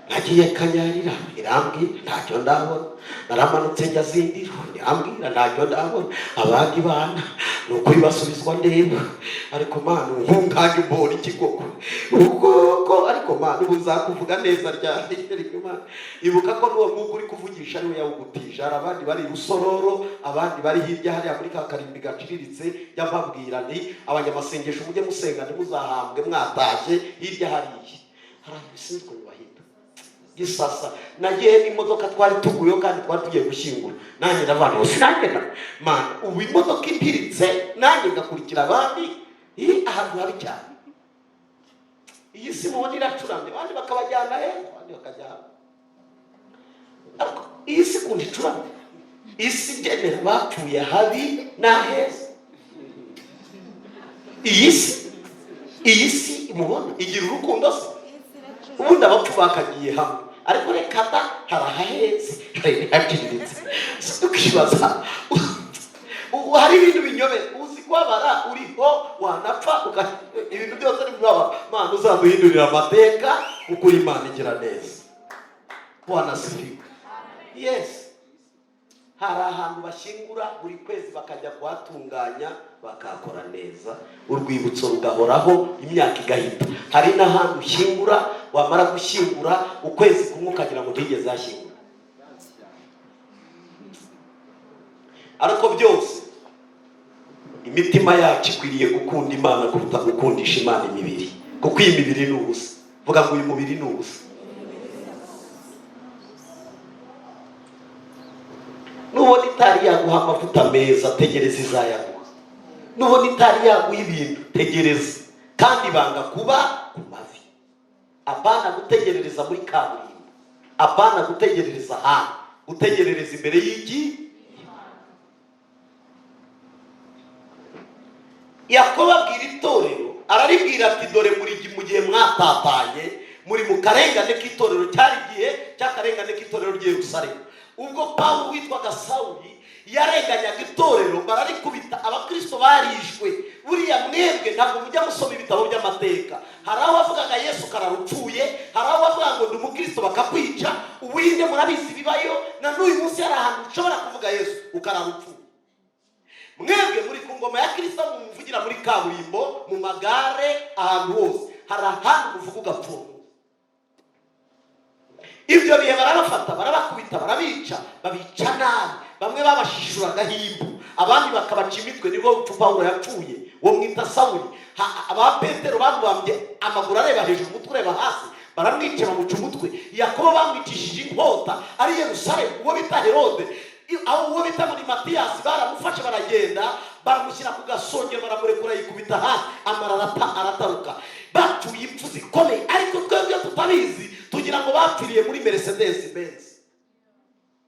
Nagiye Kanyarira irambwira ntacyo ndabona, naramanutse njya Zindiro irambwira ntacyo ndabona. Abandi bana Ni ukuri basubizwa ndeba. Ariko Mana, ubu nkanjye umbona iki koko? Ubwoko, ariko Mana, ubu nzakuvuga neza ryari? Ariko Mana, ibuka ko n'uwo mwuka uri kuvugisha ariwe yawugutije. Hari abandi bari i Rusororo, abandi bari hirya hariya muri ka karimbi gaciriritse. Jya mbabwira nti abanyamasengesho mujye musenga, ntimuzahambwe mwatashye. Hirya hariya hari ahantu sinzi ukuntu bahita Gisasa. Nagiye n'imodoka twari tuguyeho kandi twari tugiye gushyingura, nanjye ndavuga ngo sinanjye na Mana, ubu imodoka impiritse nanjye ngakurikira abandi. Iri ahantu habi cyane. Iyi si mubona iracuramye, abandi bakabajyana hepfo, abandi bakajyana, ariko iyi si ukuntu icuramye, isi igenera bapfuye habi n'aheza. Iyi si mubona igira urukundo se? Ubundi abapfu bakagiye hamwe, ariko reka da, hari ahahetse, hari n'ahaciriritse. Ukibaza ubu hari ibintu binyobera, uzi kubabara uriho wanapfa, ibintu byose ni kubabara. Mana, uzaduhindurira amateka kuko uri Imana igira neza. Bwana asifiwe. Yes, hari ahantu bashyingura buri kwezi, bakajya kuhatunganya, bakahakora neza, urwibutso rugahoraho imyaka igahita. Hari n'ahantu ushyingura, wamara gushyingura ukwezi kumwe ukagira ngo ntigeze hashyingura. Ariko byose imitima yacu ikwiriye gukunda Imana kuruta gukundisha Imana imibiri, kuko iyi mibiri ni ubusa. Vuga ngo uyu mubiri ni ubusa. Nubona itari yaguha amavuta meza, tegereza izayaguha. Nubona itari yaguha ibintu, tegereza. Kandi banga kuba ku mavi, apana gutegerereza muri kaburimbo, apana gutegerereza ahantu, gutegerereza imbere y'igi. Yakobo abwira itorero, araribwira ati dore muri mu gihe mwatatanye, muri mu karengane k'itorero. Cyari igihe cy'akarengane k'itorero ry'i Yerusalemu, ubwo Pawulo witwaga Sawuli yarenganyaga itorero, bararikubita, abakristo barishwe. Buriya mwebwe ntabwo mujya musoma ibitabo by'amateka. Hari aho wavugaga Yesu kararupfuye, hari aho wavuga ngo ndi umukristo bakakwica. Ubuhinde murabizi bibayo, na n'uyu munsi hari ahantu ushobora kuvuga Yesu ukararupfuye. Mwebwe muri ku ngoma ya Kristo, muvugira muri kaburimbo, mu magare, ahantu hose. Hari ahantu muvuga ugapfuye. Ibyo bihe barabafata, barabakubita, barabica, babica nabi. Bamwe babashishuragaho impu, abandi bakabaca imitwe. Nibwo rupfu Pawulo yapfuye, uwo mwita Sawuli. Aba Petero bamubambye amaguru areba hejuru, umutwe ureba hasi, baramwica, bamuca umutwe. Yakobo bamwicishije inkota ari Yerusalemu. Uwo bita Herode, aho uwo bita muri Matiyasi baramufashe, baragenda baramushyira ku gasongero, baramurekura yikubita hasi, amara arataruka. Bapfuye impfu zikomeye, ariko twebwe tutabizi tugira ngo bapfiriye muri Mercedes Benz,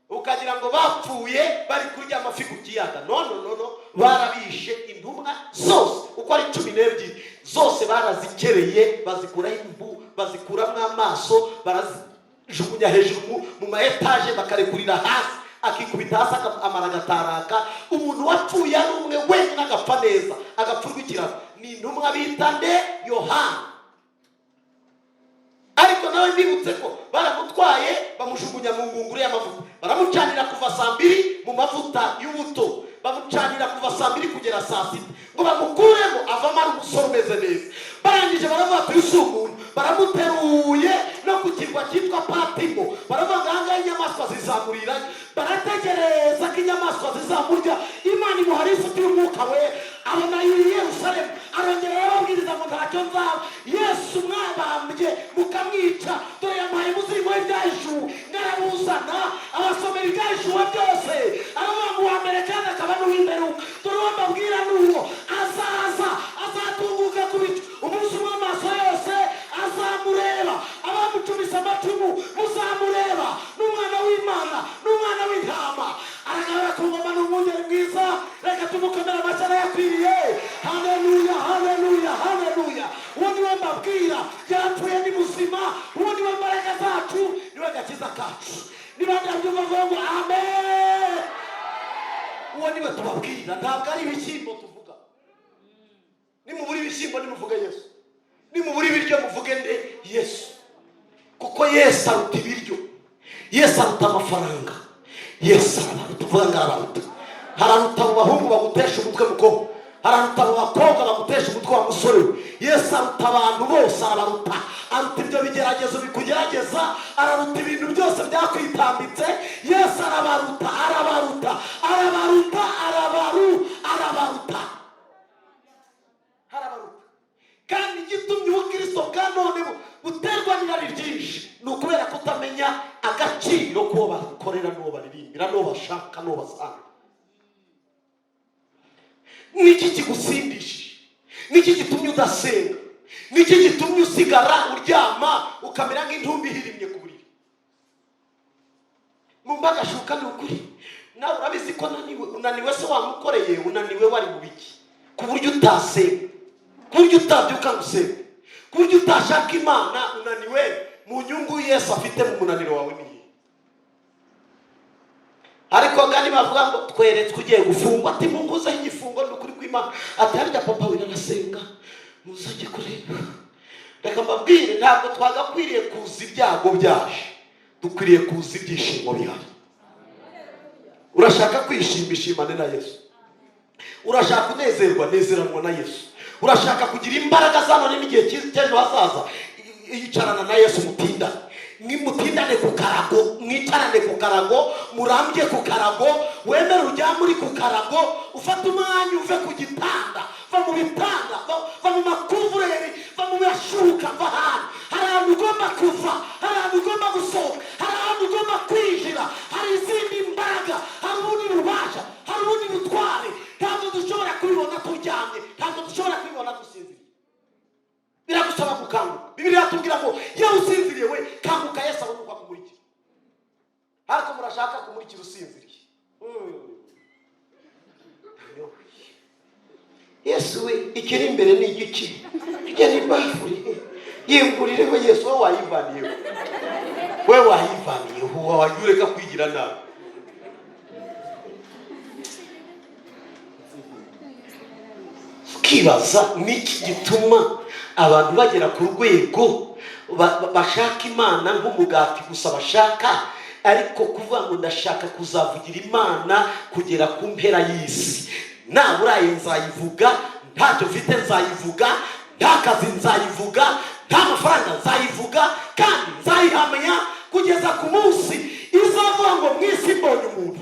ukagira ngo bapfuye bari kurya amafi ku kiyaga. No, no, no, no, barabishe. Intumwa zose uko ari 12 zose barazikereye, bazikuraho impu, bazikuramo amaso, barazijugunya hejuru mu ma etaje, bakarekurira hasi, akikubita hasi, amara agataraka. Umuntu wapfuye ari umwe wenyine, agapfa neza, agapfa urw'ikirago, ni intumwa bita nde? Yohana. Ariko nawe mbibutse ko baramutwaye, bamujugunya mu ngunguru y'amavuta, baramucanira kuva saa 2 mu mavuta y'ubuto, bamucanira kuva saa 2 kugera saa 6 ngo bamukuremo, avamo ari umusore umeze neza. Barangije baravuga ati uyu si umuntu. Baramuteruye no ku kirwa cyitwa Patimo, baravuga ngo ahangaha inyamaswa zizamurira. Barategereza ko inyamaswa zizamurya. Imana imuha isuti y'umwuka we, abona i Yerusalemu, arongera arababwiriza ngo ntacyo nzaba. Yesu mwabambye mukamwica, dore yamuhaye umuzingo w'ibyahishuwe, ngaramuzana, abasomera ibyahishuwe byose. Aravuga ngo uwa mbere kandi akaba n'uw'imperuka, dore uwo mbabwira ni uwo azaza, azatunguka ku bicu, umunsi umwe amaso yose azamureba, abamucumise amacumu muzamureba, n'umwana w'Imana, n'umwana w'intama aragaragara ku ngoma. Ni umwungeri mwiza, reka tumukomere amashyi, arayakwiriye. Haleluya, haleluya, haleluya! Uwo niwe mbabwira, yarapfuye ni muzima. Uwo niwe mbaraga zacu, niwe gakiza kacu. Niba ndabyumva, avuga ngo amen. Uwo niwe tubabwira, ntabwo ari ibishyimbo tuvuga. Nimubura ibishyimbo nimuvuge Yesu, nimubura ibiryo muvuge nde? Yesu. Kuko Yesu aruta ibiryo, Yesu aruta amafaranga, Yesu arabaruta. Uvuga ngo arabaruta. Hararuta abo bahungu bagutesha umutwe, mukobwa. Araruta abo bakobwa bagutesha umutwe wa musore we. Yesu aruta abantu bose, arabaruta. Aruta ibyo bigeragezo bikugerageza, araruta ibintu byose byakwitambitse. Yesu arabaruta, arabaruta, arabaruta, arabaruta, arabaruta. Kandi igitumye ubukristo bwa none buterwa n'irari ryinshi ni ukubera kutamenya agaciro k'uwo bakorera, n'uwo baririmbira, n'uwo bashaka, n'uwo basanga. Niki kigusindishije? Niki gitumye udasenga? Niki gitumye usigara uryama ukamera nk'intumbi ihirimye ku buriri? Mumba agashuka, ni ukuri nawe urabizi ko unaniwe. Unaniwe se wamukoreye? Unaniwe wari mu biki ku buryo utasenga, ku buryo utabyuka ngo usenge, ku buryo utashaka Imana? Unaniwe mu nyungu Yesu afite mu munaniro wawe niyi? Ariko gani bavuga ngo tweretswe ugiye gufungwa, ati munguzeho igifungo, ni ukuri kw'Imana, ati harya papa we arasenga, muzajye kureba. Reka mbabwire, ntabwo twagakwiriye kuza ibyago byaje, dukwiriye kuza ibyishimo bihari. Urashaka kwishima? Ishimane na Yesu. Urashaka kunezerwa? Nezeranwa na Yesu. Urashaka kugira imbaraga za none n'igihe cy'ejo hazaza? Yicarana na Yesu, mutindane, mwimutindane ku karago, mwicarane ku karago, murambye ku karago, wemere uryame uri ku karago, ufate umwanya uve ku gitanda, va mu bitanda, va mu makuvureri, va mu mashuka, va ahantu. Hari ahantu ugomba kuva, hari ahantu ugomba gusohoka, hari ahantu ugomba kwinjira, hari izindi mbaraga, hari ubundi bubasha, hari ubundi butware. Ntabwo dushobora kubibona turyamye, ntabwo dushobora kubibona dusinziriye, biragusaba gukanguka. Bibiliya iratubwira ngo iyo usinziriye we, kanguka, Yesu abone uko akumurikira. Ariko murashaka kumurikira usinziriye. Yesu we, ikiri imbere ni igiki? Ijya ni bafuri yingurireho. Yesu, wowe wayivaniyeho, we wayivaniyeho, wajya ureka kwigira nabi. Ukibaza niki gituma abantu bagera ku rwego bashaka Imana nk'umugati gusa bashaka, ariko kuvuga ngo ndashaka kuzavugira Imana kugera ku mpera y'isi, naburaye nzayivuga, ntacyo mfite nzayivuga, nta kazi nzayivuga, nta mafaranga nzayivuga, kandi nzayihamya kugeza ku munsi izavuga ngo mu isi mbonye umuntu,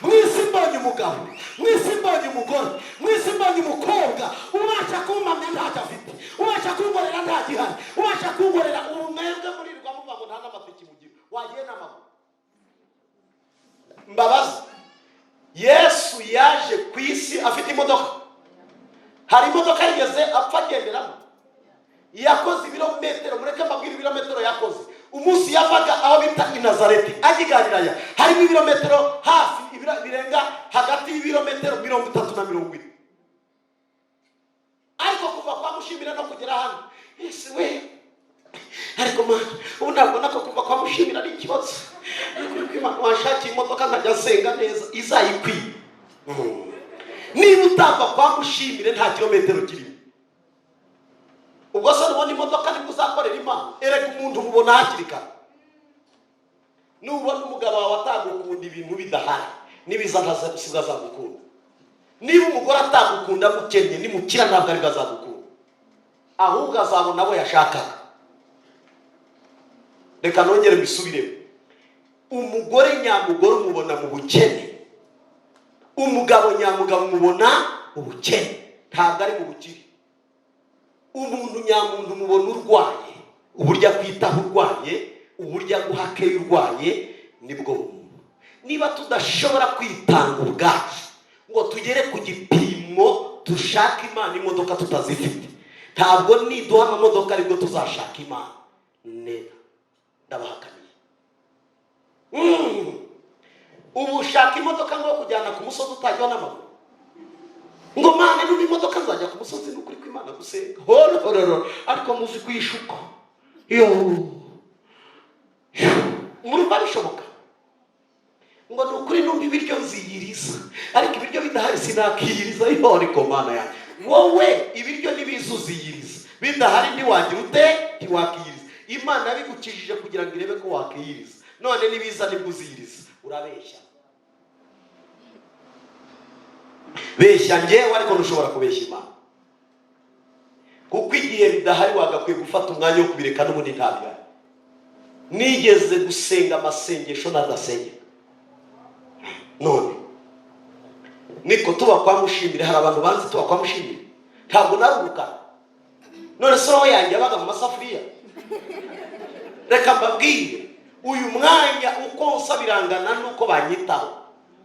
mu isi mbonye umugabo, mu isi mbonye umugore, mu isi mbonye umukobwa ubasha kumpamya ntacyo afite, ubasha kunkorera nta gihari, ubasha kunkorera. Ubu mwebwe murirwa muvuga ngo nta n'amatike mugira, wagiye n'amaguru. Mbabazi, Yesu yaje ku isi afite imodoka? Hari imodoka yigeze apfa agenderamo? Yakoze ibirometero, mureke mbabwire ibirometero yakoze. Umunsi yavaga aho bita i Nazareti ajya i Galilaya harimo ibirometero hafi birenga hagati y'ibirometero 30 na 40. Ariko kuva kwa Mushimira no kugera hano, Yesu we, ariko mana, ubu ntabwo nako kuva kwa Mushimira ari ikibazo. Washakiye imodoka nkajya nsenga neza izayikwiye. Niba utava kwa Mushimire nta kilometero kirimo, ubwo se nubona imodoka nibwo uzakorera Imana? Erega umuntu umubona hakiri kare. Nubona umugabo wawe atagukunda ibintu bidahari, nibiza sibwo azagukunda. Niba umugore atagukunda mukennye, nimukira ntabwo aribwo azagukunda, ahubwo azabona abo yashakaga. Reka nongere mbisubiremo: umugore nyamugore umubona mu bukene, umugabo nyamugabo umubona mu bukene, ntabwo ari mu bukire. Umuntu nyamuntu umubona urwaye, uburyo akwitaho urwaye, uburyo aguha keya urwaye, nibwo bumuntu. Niba tudashobora kwitanga ubwacu ngo tugere ku gipimo dushaka Imana imodoka tutazifite, ntabwo niduha amamodoka aribwo tuzashaka Imana neza. Ndabahakaniye. Ubu ushaka imodoka ngo kujyana ku musozi utajyaho n'amaguru, ngo Mana nuba imodoka nzajya ku musozi, ni ukuri kw'Imana gusenga horororo. Ariko muzi kwishuka yo, murumva bishoboka ngo ni ukuri numva ibiryo nziyiriza, ariko ibiryo bidahari sinakiyiriza yo. Ariko Mana yanjye, wowe ibiryo nibiza uziyiriza, bidahari ntiwagira ute? Ntiwakiyiriza. Imana yabigukijije kugira ngo irebe ko wakiyiriza, none nibiza nibwo uziyiriza, urabeshya. Beshya njyewe, ariko ntushobora kubeshya Imana, kuko igihe bidahari wagakwiye gufata umwanya wo kubireka. N'ubundi ntabihari. Nigeze gusenga amasengesho nadasengeka. None niko tuba kwa Mushimire, hari abantu banzi tuba kwa Mushimire, ntabwo naruhuka. None se roho yanjye yabaga mu masafuriya? Reka mbabwire, uyu mwanya uko nsa birangana n'uko banyitaho,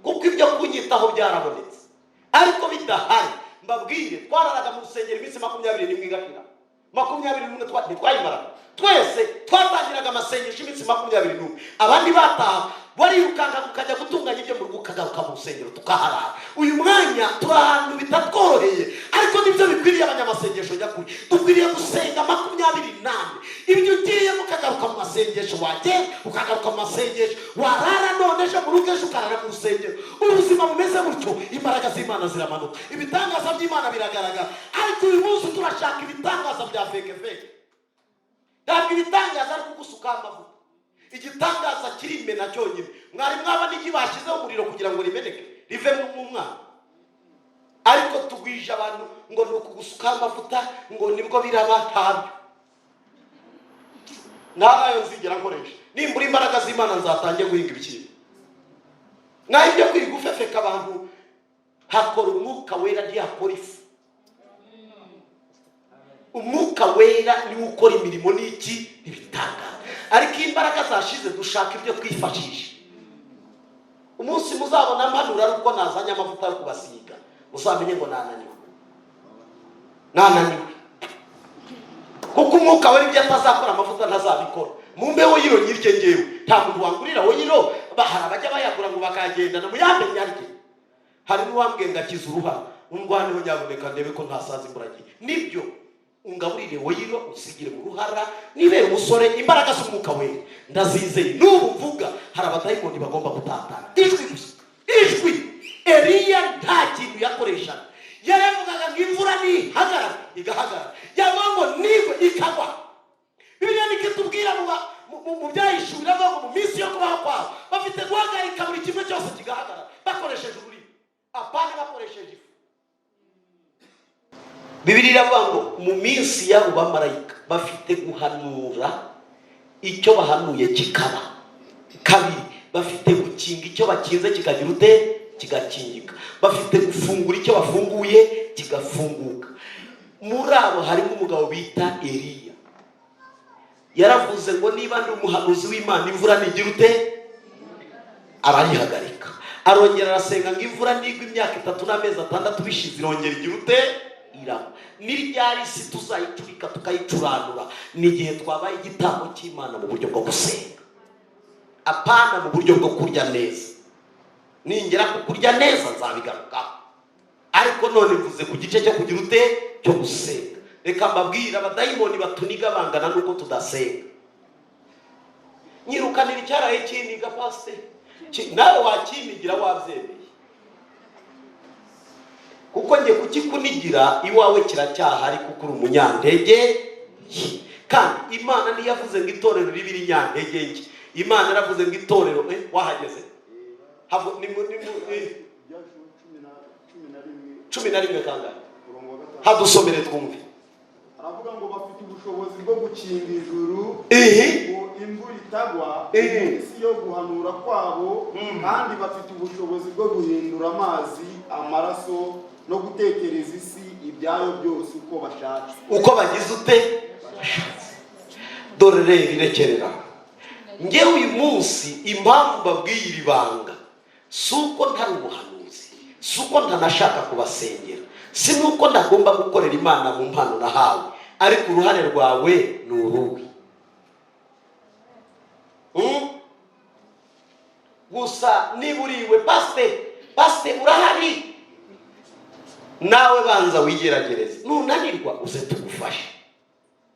kuko ibyo kunyitaho byarabonetse. Ariko bidahari, mbabwire, twararaga mu rusengero iminsi 21 igashira. 21 ntitwayimaraga twese. Twatangiraga amasengesho iminsi 21, abandi bataha, warirukanka ukajya gutunganya ibyo mu rugo, ukagaruka mu rusengero tukaharara. Uyu mwanya turi ahantu bitatworoheye, ariko nibyo bikwiriye abanyamasengesho nyakuri. Dukwiriye gusenga 24. Ibyo ugiyemo ukagaruka mu masengesho, wagenda ukagaruka mu masengesho, warara none ejo mu rugo, ejo ukarara mu rusengero, ubuzima bumeze gutyo, imbaraga z'Imana ziramanuka, ibitangaza by'Imana biragaragara. Ariko uyu munsi turashaka ibitangaza bya fake fake. Ntabwo ibitangaza ari kugusukaho amavuta. Igitangaza kirimena cyonyine. Mwari mwaba n'igi bashyizeho umuriro kugira ngo rimeneke rive mu mwana? Ariko tugwije abantu ngo ni ukugusukaho amavuta ngo nibwo biraba. Ntabyo, nta nayo nzigera nkoresha. Nimbura imbaraga z'Imana, nzatange guhinga ibishyimbo. Naho ibyo kwiga ufefeka abantu, hakora Umwuka Wera, ntiyakora ifu. Umwuka Wera niwe ukora imirimo n'iki n'ibitangaza. Ariko iyo imbaraga zashize, dushaka ibyo twifashisha. Umunsi muzabona mpanura ari uko nazanye amavuta yo kubasiga, muzamenye ngo nananiwe, nananiwe, kuko Umwuka Wera ibyo atazakora, amavuta ntazabikora. Mumbe woyiro nyirye ngewe. Nta muntu wangurira woyiro. Hari abajya bayagura ngo bakayagendana, muyambe nyarye. Hari n'uwambwiye ngo akize uruhara, undwaneho nyabuneka ndebe ko ntasaza imburagihe. Nibyo, ungaburire woyiro, usigire mu ruhara, nibere umusore. Imbaraga z'Umwuka Wera ndazizeye. N'ubu mvuga, hari abadayimoni bagomba gutatana. Ijwi gusa, ijwi. Eliya nta kintu yakoreshaga. Yaravugaga ngo imvura nihagarara, igahagarara. Yavuga ngo nigwe, ikagwa. Bibiliya niko itubwira mu Byahishuwe, iravuga ngo mu minsi yo kubaho kwabo bafite guhagarika buri kimwe cyose kigahagarara bakoresheje ururimi, apana bakoresheje ifu. Bibiliya iravuga ngo mu minsi y'abo bamarayika bafite guhanura, icyo bahanuye kikaba. Kabiri, bafite gukinga, icyo bakinze kikagira ute? Kigakingika. Bafite gufungura, icyo bafunguye kigafunguka. Muri abo harimo umugabo bita Eliya. Yaravuze ngo niba ndi umuhanuzi w'Imana, imvura nigira ute? Arayihagarika. Arongera arasenga ngo imvura nigwa, imyaka 3 n'amezi 6 bishize, irongera igira ute? Iragwa. Ni ryari isi tuzayicurika tukayicuranura? Ni igihe twabaye igitambo cy'Imana mu buryo bwo gusenga, apana mu buryo bwo kurya neza. Ningera ku kurya neza nzabigarukaho, ariko none mvuze ku gice cyo kugira ute? Cyo gusenga. Reka mbabwire, abadayimoni batuniga bangana n'uko tudasenga. Nyirukanira icyaraye kiniga, pasiteri. Nawe wakinigira wabyemeye, kuko njye kukikunigira iwawe kiracyahari, kuko uri umunyantege nke. Kandi Imana niyo yavuze ngo itorero ribe irinyantege nke. Imana yaravuze ngo itorero, wahageze. Ni mu Ibyahishuwe 11. 11 kangahe? Umurongo wa 5. Hadusomere twumve. Aravuga ngo bafite ubushobozi bwo gukinga ijuru ngo imvura itagwa iminsi yo guhanura kwabo, kandi bafite ubushobozi bwo guhindura amazi amaraso no gutekereza isi ibyayo byose uko bashatse. Uko bagize ute? Dore rero, irekerera. Ngewe uyu munsi impamvu mbabwiye iri banga, si uko ntari umuhanuzi, si uko ntanashaka kubasengera, si n'uko ntagomba gukorera Imana mu mpano nahawe, ariko uruhare rwawe ni uruhe? Gusa niba uriwe pasite, pasite urahari, nawe banza wigeragereze. Nunanirwa uze tugufashe,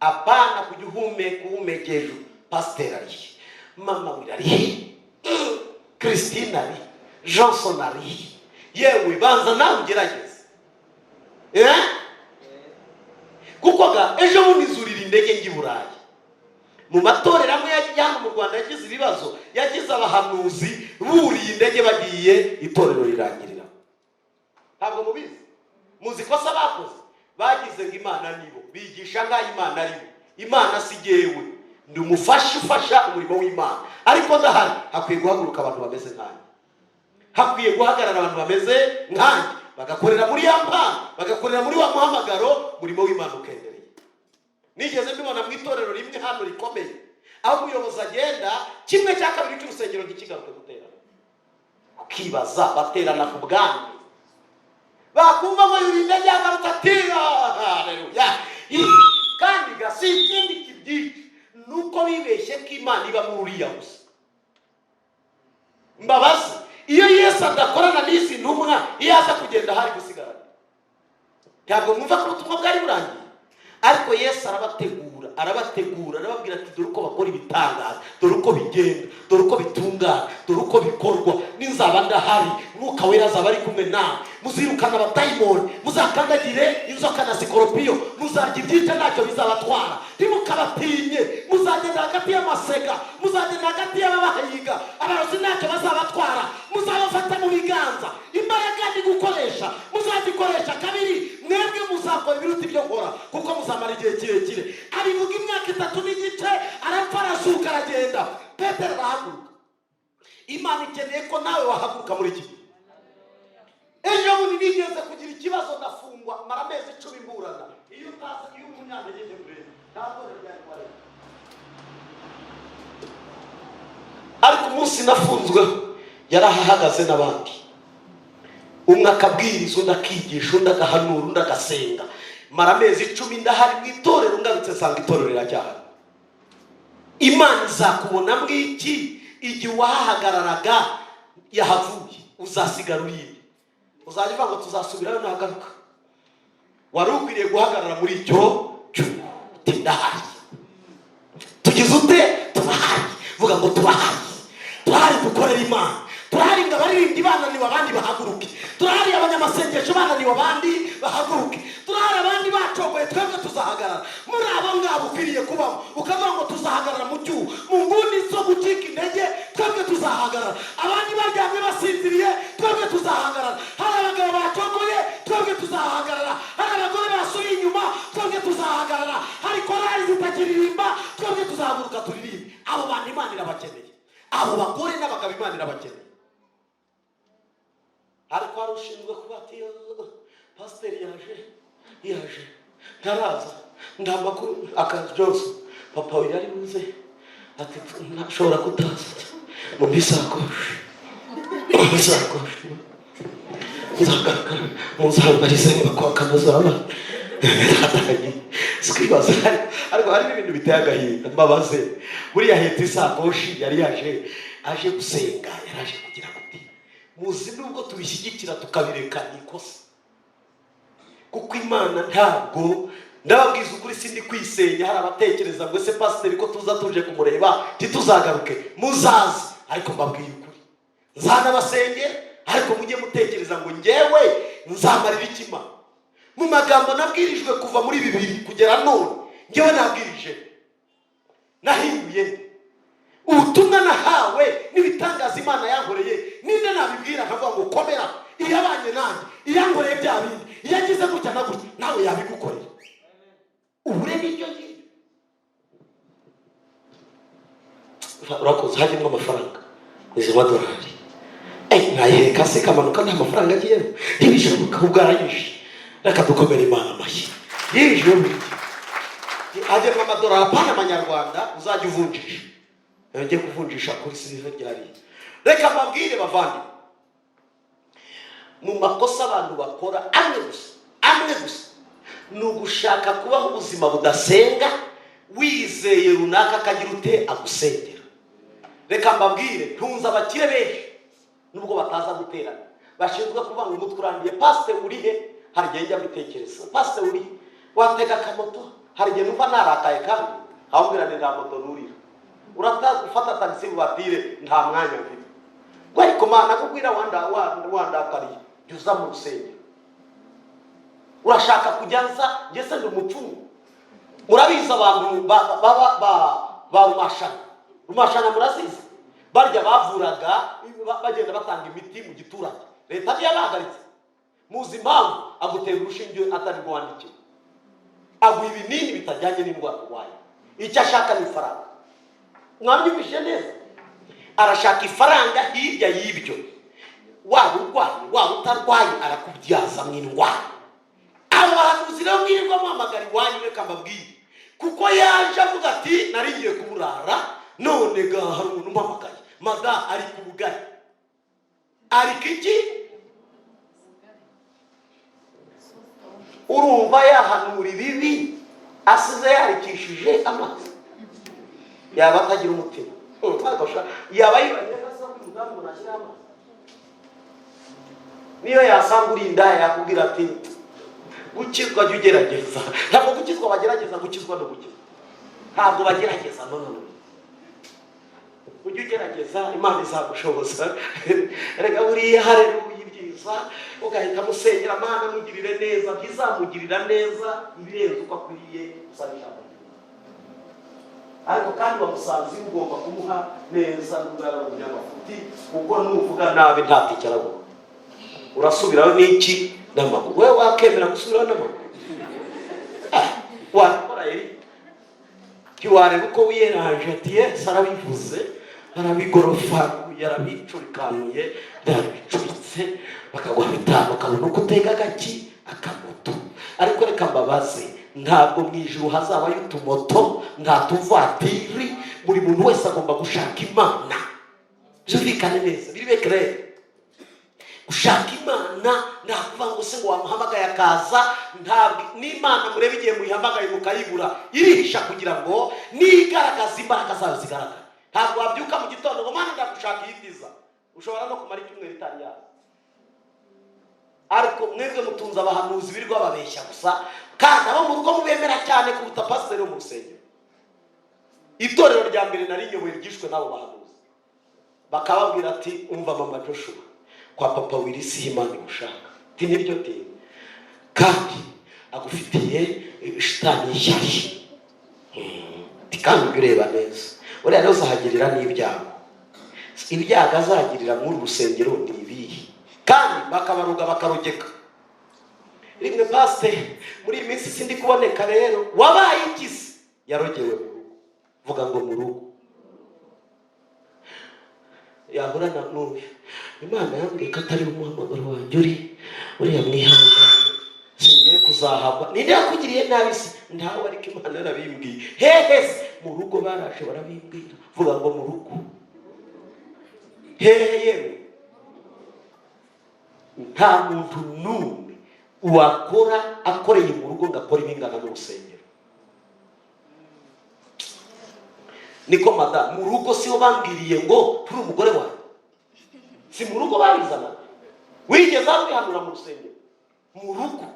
apana kujya uhumeka uhumeka hejuru. Pasiteri arihe? Mama wira arihe? Christine arihe? Johnson arihe? Yewe, banza nawe ugerageze. Eh? Kuko ga ejo bundi zurira indege njya i Burayi, mu matorero amwe ya hano mu Rwanda yagize ibibazo, yagize abahanuzi buriye indege bagiye, itorero rirangirira. Ntabwo mubizi? Muzi ikosa bakoze? Bagize ngo Imana nibo, bigisha nk'aho Imana aribo. Imana si jyewe, ndi umufasha ufasha umurimo w'Imana, ariko ndahari. Hakwiye guhaguruka abantu bameze nkanjye, hakwiye guhagarara abantu bameze nkanjye, bagakorera muri ya mpano, bagakorera muri wa muhamagaro, umurimo w'Imana ukendereye. Nigeze mbibona mu itorero rimwe hano rikomeye, aho umuyobozi agenda, 1/2 cy'urusengero ntikigaruke guterana. Ukibaza, baterana ku bwami, bakumva ngo yurinde yagarutse, ati haleluya. Kandi ga si ikindi kibyica, ni uko bibeshye ko Imana iba muri uriya gusa. Mbabazi, iyo Yesu adakorana n'izi ntumwa, iyo aza kugenda hari gusigarana, ntabwo mwumva ko ubutumwa bwari burangiye? Ariko Yesu arabategura, arabategura, arababwira ati: "Dore uko bakora ibitangaza, dore uko bigenda, dore uko bitungana, dore uko bikorwa. Ninzaba ndahari, Mwuka Wera azaba ari kumwe nawe, muzirukana abadayimoni, muzakandagire inzoka na sikoropiyo, muzarya ibyica ntacyo bizabatwara, ntimukabatinye, muzagenda hagati y'amasega, muzagenda hagati y'ababahiga, abarozi ntacyo bazabatwara, muzabafata mu biganza. Imbaraga ndi gukoresha muzazikoresha kabiri, mwebwe muzakora ibiruta ibyo nkora kuko muzamara igihe kirekire." Abivuga imyaka 3 n'igice, arapfa, arazuka, aragenda. Petero arahaguruka. Imana ikeneye ko nawe wahaguruka muri iki gihe. Ejo bundi nigeze kugira ikibazo, ndafungwa, mara amezi 10 mburana. Iyo utaza, iyo umunyantege kureba, nta torero ryari kubareba. Ariko umunsi nafunzweho yarahahagaze n'abandi, umwe akabwiriza, undi akigisha, undi agahanura, undi agasenga. Mara amezi 10 ndahari mu itorero, ngarutse nsanga itorero riracyahari. Imana izakubona iki igihe uwahahagararaga yahavuye? Uzasigara urinde? Uzajya uvuga ngo tuzasubirayo nagaruka? Wari ukwiriye guhagarara muri icyo cyuho, uti: "Ndahari." Tugize ute? Turahari. Vuga ngo turahari, turahari dukorera Imana, turahari ngo abaririmbyi bananiwe abandi bahaguruke, turahari abanyamasengesho bananiwe abandi bahaguruke, turahari abandi bacogoye, twebwe tuzahagarara. Muri abo ngabo ukwiriye kubamo, ukavuga ngo tuzahagarara mu cyuho, mu nguni zo gucika intege, twebwe tuzahagarara. Abandi baryamye basinziriye, twebwe tuzahagarara. Hari abagabo bacogoye, twebwe tuzahagarara. Hari abagore basubiye inyuma, twebwe tuzahagarara. Hari korali zitakiririmba, twebwe tuzahaguruka turirimbe. Abo bantu Imana irabakeneye, abo bagore n'abagabo Imana irabakeneye. Ariko hari ushinzwe kuba ati: "Pasiteri yaje, yaje, ntaraza, nta makuru." Akazi Johnson, papa we yari buze, ati ntashobora kutaza mu bisakoshi, mu bisakoshi nzagaragara, muzambarize bakwakamaza abana. Twibaza, ariko hari n'ibintu biteye agahinda. Mbabaze, buriya ahetse isakoshi, yari yaje aje gusenga, yari aje kugira kuti muzi? Nubwo tubishyigikira tukabireka, ni ikosa, kuko Imana ntabwo, ndababwiza ukuri, sindi kwisenya. Hari abatekereza ngo: "Ese pasiteri ko tuza tuje kumureba ntituzagaruke?" Muzaze, ariko mbabwiye ukuri, nzanabasengera, ariko mujye mutekereza ngo ngewe nzamarira ikima mu magambo nabwirijwe kuva muri 2000 kugera none. Ngewe nabwirije, nahinduye ubutumwa nahawe n'ibitangaza Imana yankoreye. Ninde nabibwira nkavuga ngo komera? Iyabanye nanjye, iyankoreye bya bindi, iyo agize gutya na gutya, nawe yabigukorera. Uhure n'iryo ngiryo. Urakoze. Hajyemo amafaranga, izi madorari nayiheka se kamanuka nta mafaranga agiyemo? Ntibishoboka. Ubwo arayishe. Reka dukomere Imana amashyi. Yinjiye buri gihe hajyemo amadorari, apana amanyarwanda. Uzajya uvunjisha, njye kuvunjisha kuri sirive ryariye. Reka mbabwire bavandimwe, mu makosa abantu bakora amwe gusa, amwe gusa, ni ugushaka kubaho ubuzima budasenga, wizeye runaka akagira ute agusengera. Reka mbabwire, ntunze abakire benshi, nubwo bataza guterana, bashinzwe kuvuga ngo umutwe urangiye, pasite uri he? Hari igihe njya mbitekereza: pasite uri he? Watega akamoto? Hari igihe numva narakaye kandi nkababwira ni nta moto nurira, urataza ufata taxi voiture, nta mwanya mfite. Ngo ariko Mana kubwira wandakariye, jya uza mu rusengero. Urashaka kujya nza? Njye se ndi umupfumu? Murabizi, abantu ba rumashana, rumashana murazizi, barya bavuraga, bagenda batanga imiti mu giturage, leta ntiyabahagaritse. Muzi impamvu? Agutera urushinge atari rwandikiwe, aguha ibinini bitajyanye n'indwara urwaye. Icyo ashaka ni ifaranga. Mwabyumvise neza? Arashaka ifaranga. Hirya y'ibyo, waba urwaye, waba utarwaye, arakubyazamo indwara. Abahanuzi rero mwirirwa muhamagara iwanyu, reka mbabwire, kuko yaje avuga ati: "Nari ngiye kuburara, none ga hari umuntu umpamagaye." Mada ari ku bugari, ari iki? Urumva yahanura ibibi asize yarikishije amazi, yaba atagira umutima. Yaba yibagiwe ko asaba umudamu ngo nashyire amazi. Niyo yasanga uri indaya, yakubwira ati: "Gukizwa jya ugerageza." Ntabwo gukizwa bagerageza, gukizwa no gukizwa ntabwo bagerageza. No, no, no, ujye ugerageza, Imana izagushoboza. Reka buriya hareruya ibyiza ugahita musengera, Mana mugirire neza. Ntizamugirira neza ibirenze uko akwiriye gusaba ijambo ry'Imana. Ariko kandi wamusanze iwe, ugomba kumuha neza nubwo yaba ari umunyamafuti, kuko nuvuga nabi nta tike araguha, urasubirayo n'iki? N'amaguru. Wowe wakemera gusubirayo n'amaguru? Ah, wabikora eri? Ntiwareba uko wiyeranje ati: "Yesu arabivuze, arabigorofaguye, arabicurikanuye, arabicuritse." Bakaguha 5, ukabona uko utega agaki? Akamoto. Ariko reka mbabaze, ntabwo mu ijuru hazabayo utumoto, nta tuvatiri. Buri muntu wese agomba gushaka Imana. Byumvikane neza, biri bekerere. Gushaka Imana nta kuvuga ngo se ngo wamuhamagaye akaza. Ntabwo n'Imana mureba igihe muyihamagaye mukayibura, irihisha kugira ngo nigaragaza imbaraga zayo zigaragara. Ntabwo wabyuka mu gitondo ngo: "Mana, ndagushaka." Iyitiza ushobora no kumara icyumweru itari yaza. Ariko mwebwe mutunze abahanuzi birirwa babeshya gusa, kandi abo mu rugo mubemera cyane kuruta pasiteri wo mu rusengero. Itorero rya mbere nari nyoboye ryishwe n'abo bahanuzi, bakababwira ati: "Umva mama Joshua, kwa papa Wirisi Imana igushaka." Ati: "Niryo tini kandi agufitiye shitani y'ishyari." Ati: "Kandi ujye ureba neza, uriya rero uzahagirira n'ibyago." Ibyago azagirira muri uru rusengero ni ibihe? Kandi bakabaruga, bakarogeka rimwe. "Pasite, muri iyi minsi sindi kuboneka rero." Wabaye ikizi? Yarogewe mu rugo. Vuga ngo mu rugo. Yahura na n'uyu: "Imana yambwiye ko atari umuhamagaro wanjye uri uriya, mwihangane, singiye kuzahabwa." Ninde yakugiriye nabi se? "Ntawe, ariko Imana yarabimbwiye." Hehe se? "Mu rugo baraje barabimbwira." Vuga ngo mu rugo. Hehe yewe? Nta muntu n'umwe wakora akoreye mu rugo ngo akore ibingana n'urusengero. Niko madamu, mu rugo siho bambwiriye ngo turi umugore wawe? Si mu rugo babizana? Wigeze abihanura mu rusengero? Mu rugo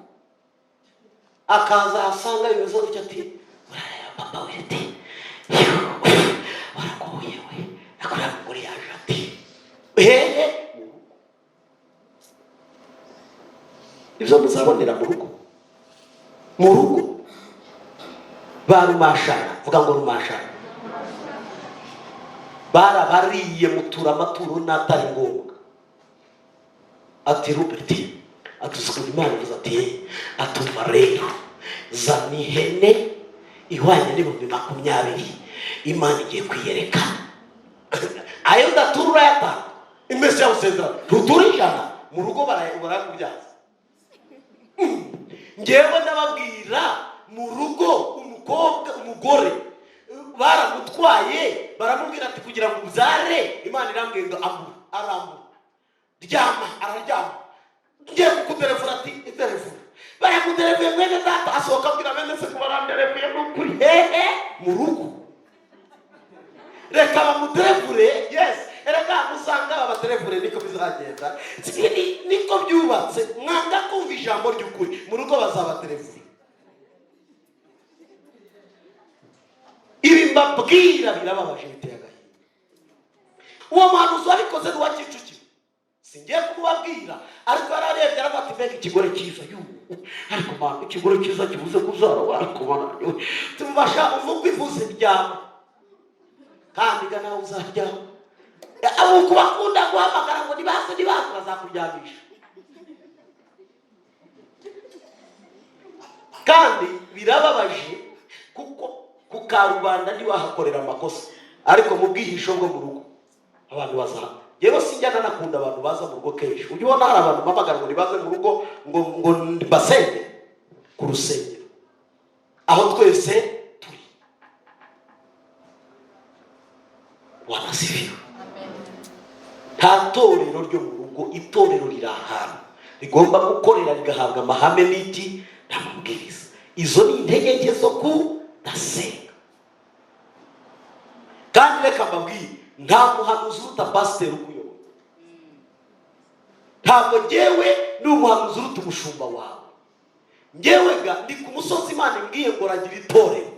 akaza ahasanga bimeze gutya, ati: "Urareba papa we," ati: "Waragoye we, nakuriya mugore yaje." Ati: "Hehe?" Mu rugo. Ibyo muzabonera mu rugo, mu rugo ba rumashana. Vuga ngo rumashana. Barabariye, mutura amaturo n'atari ngombwa. Ati: "Rupert," ati, "uzi Imana ivuze?" Ati: "Atumva rero, zana ihene ihwanye n'20,000, Imana igiye kwiyereka." Ayo ndatura urayatanga, iminsi yawe usezerano ntutura 100, mu rugo barayakubyaza. Ngewe ndababwira, mu rugo umukobwa, umugore baramutwaye, baramubwira ati: "Kugira ngo ubyare, Imana irambwira ngo ambura." Arambura. "Ryama." Araryama. "Ngiye kukuderevura." Ati: "Iterevura." Baramuderevuye. Mwene data asohoka abwira bene se ko baranderevuye. Ni ukuri. Hehe? Mu rugo. Reka bamuderevure. Yes, erega usanga babaderevure, niko bizagenda. Niko byubatse. Mwanga kumva ijambo ry'ukuri, mu rugo bazabaderevura. Ibi mbabwira birababaje, biteye agahinda. Uwo muhanuzi wabikoze ni uwa Kicukiro, singiye kumubabwira, ariko yararebye aravuga ati: "Mbega ikigore cyiza yu, ariko mana, ikigore cyiza kibuze kubyara, ariko mana." Tumubasha uvuga ivuze: "Ryama." Kandi ga nawe uzaryama. Abo kubakunda guhamagara ngo nibaze, nibaze, bazakuryamisha. Kandi birababaje, kuko ku karubanda ntiwahakorera amakosa, ariko mu bwihisho bwo mu rugo abantu baza. Yewe, sinjya nanakunda abantu baza mu rugo kenshi. Ujya ubona hari abantu mpamagara ngo nibaze mu rugo ngo mbasenge ku rusengero aho twese turi. Wanasifiwe. Nta torero ryo mu rugo. Itorero riri ahantu rigomba gukorera, rigahabwa amahame n'iki n'amabwiriza. Izo ni intege nke zo kudasenga. Kandi reka mbabwire, nta muhanuzi uruta pasiteri ukuyobora. Ntabwo ngewe ni umuhanuzi uruta umushumba wawe. Ngewe ga ndi ku musozi, Imana imbwiye ngo ragira itorero.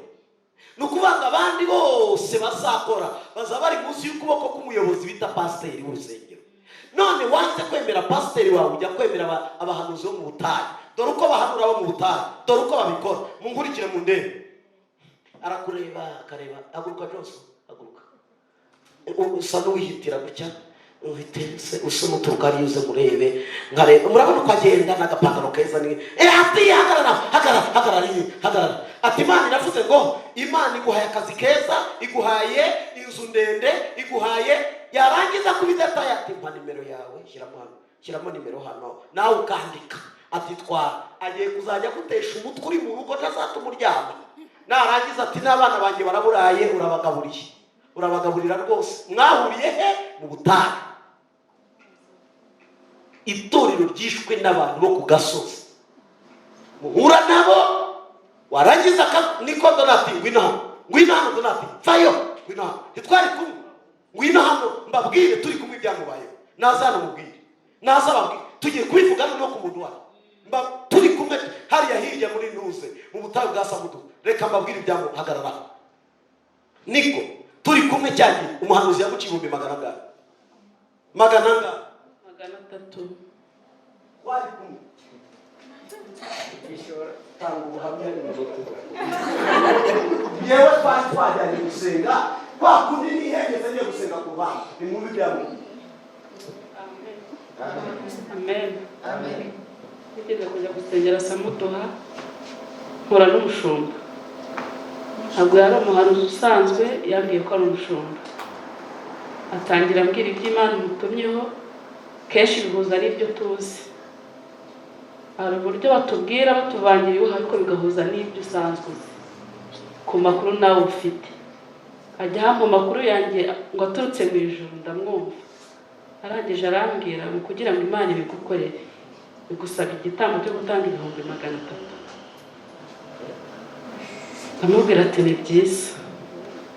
Ni ukuvuga ngo abandi bose bazakora bazaba bari munsi y'ukuboko k'umuyobozi bita pasiteri w'urusengero. None wanze kwemera pasiteri wawe, ujya kwemera abahanuzi bo mu butayu. Dore uko bahanura bo mu butayu, dore uko babikora. Munkurikire mu ndebe. Arakureba, akareba. Haguruka Johnson, haguruka. Usa n'uwihitira gutya, uhite usa n'uturuka hariya, uze murebe. Nkareba, murabona uko agenda n'agapantaro keza. Ni ati: "Hagarara, hagarara, hagarara, iyi, hagarara." Ati: "Imana iravuze ngo Imana iguhaye akazi keza, iguhaye inzu ndende, iguhaye." Yarangiza kubidataye, ati: "Mpa nimero yawe, shyiramo hano, shyiramo nimero hano." Nawe ukandika. Ati: "Twara." Agiye kuzajya agutesha umutwe uri mu rugo, ntazatuma uryama. Narangiza ati: "N'abana banjye baraburaye." Urabagaburiye, urabagaburira rwose. Mwahuriye he? Mu butayu. Itorero ryishwe n'abantu bo ku gasozi muhura nabo. Warangiza niko Donati, ngwino hano, ngwino hano Donati, vayo, ngwino hano. Ntitwari kumwe? Ngwino hano mbabwire. Turi kumwe ibyamubayeho. Naza hano mubwire, naza ababwire. Tugiye kubivuga no ku muntu wacu. Turi kumwe hariya hirya muri ntuze mu butayu bwa Samudu. Reka mbabwire ibyamuhagararaho. Niko turi kumwe cyagihe umuhanuzi yaguciye ibihumbi magana angahe? Magana angahe? 300. Wari kumwe. Tanga ubuhamya. Yewe, twari twajyanye gusenga kwa kundi nihengeze ngiye gusenga ku ruhande. Nimwumve ibyamubwiye. Amen. Nigeze kujya gusengera Samuduha, mpura n'umushumba. Ntabwo yari umuhanuzi usanzwe, yambwiye ko ari umushumba. Atangira ambwira iby'Imana imutumyeho. Kenshi bihuza n'ibyo tuzi. Hari uburyo batubwira batuvangira ibihuha, ariko bigahuza n'ibyo usanzwe uzi ku makuru nawe ufite. Ajya ahampa amakuru yanjye ngo aturutse mu ijuru, ndamwumva. Arangije arambwira ngo kugira ngo Imana ibigukorere bigusaba igitambo cyo gutanga 300,000. Ndamubwira ati: "Ni byiza."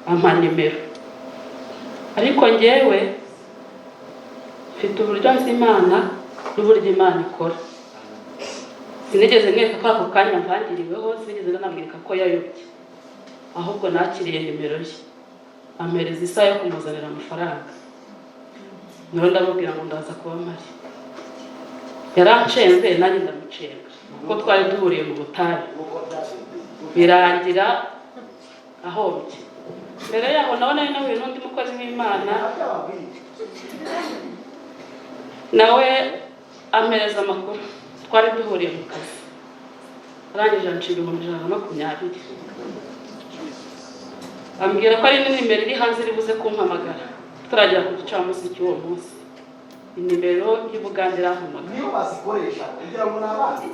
Ampa nimero. Ariko ngewe mfite uburyo nzi Imana n'uburyo Imana ikora. Sinigeze mwereka ko ako kanya mvangiriweho, sinigeze nanamwereka ko yayobye. Ahubwo nakiriye nimero ye, ampereza isaha yo kumuzanira amafaranga. Niho ndamubwira ngo ndaza kuba mpari. Yarancenze, nanjye ndamucenga, kuko twari duhuriye mu butayu. Birangira ahombye. Mbere yaho nawe nari nahuye n'undi mukozi w'Imana, nawe ampereza amakuru. Twari duhuriye mu kazi, arangije ancira 120,000, ambwira ko ari nimero iri hanze iri buze kumpamagara. Turagera ku gicamunsi cy'uwo munsi, inimero y'Ubugande irampamagara. Niyo bazikoresha kugira ngo ni abandi.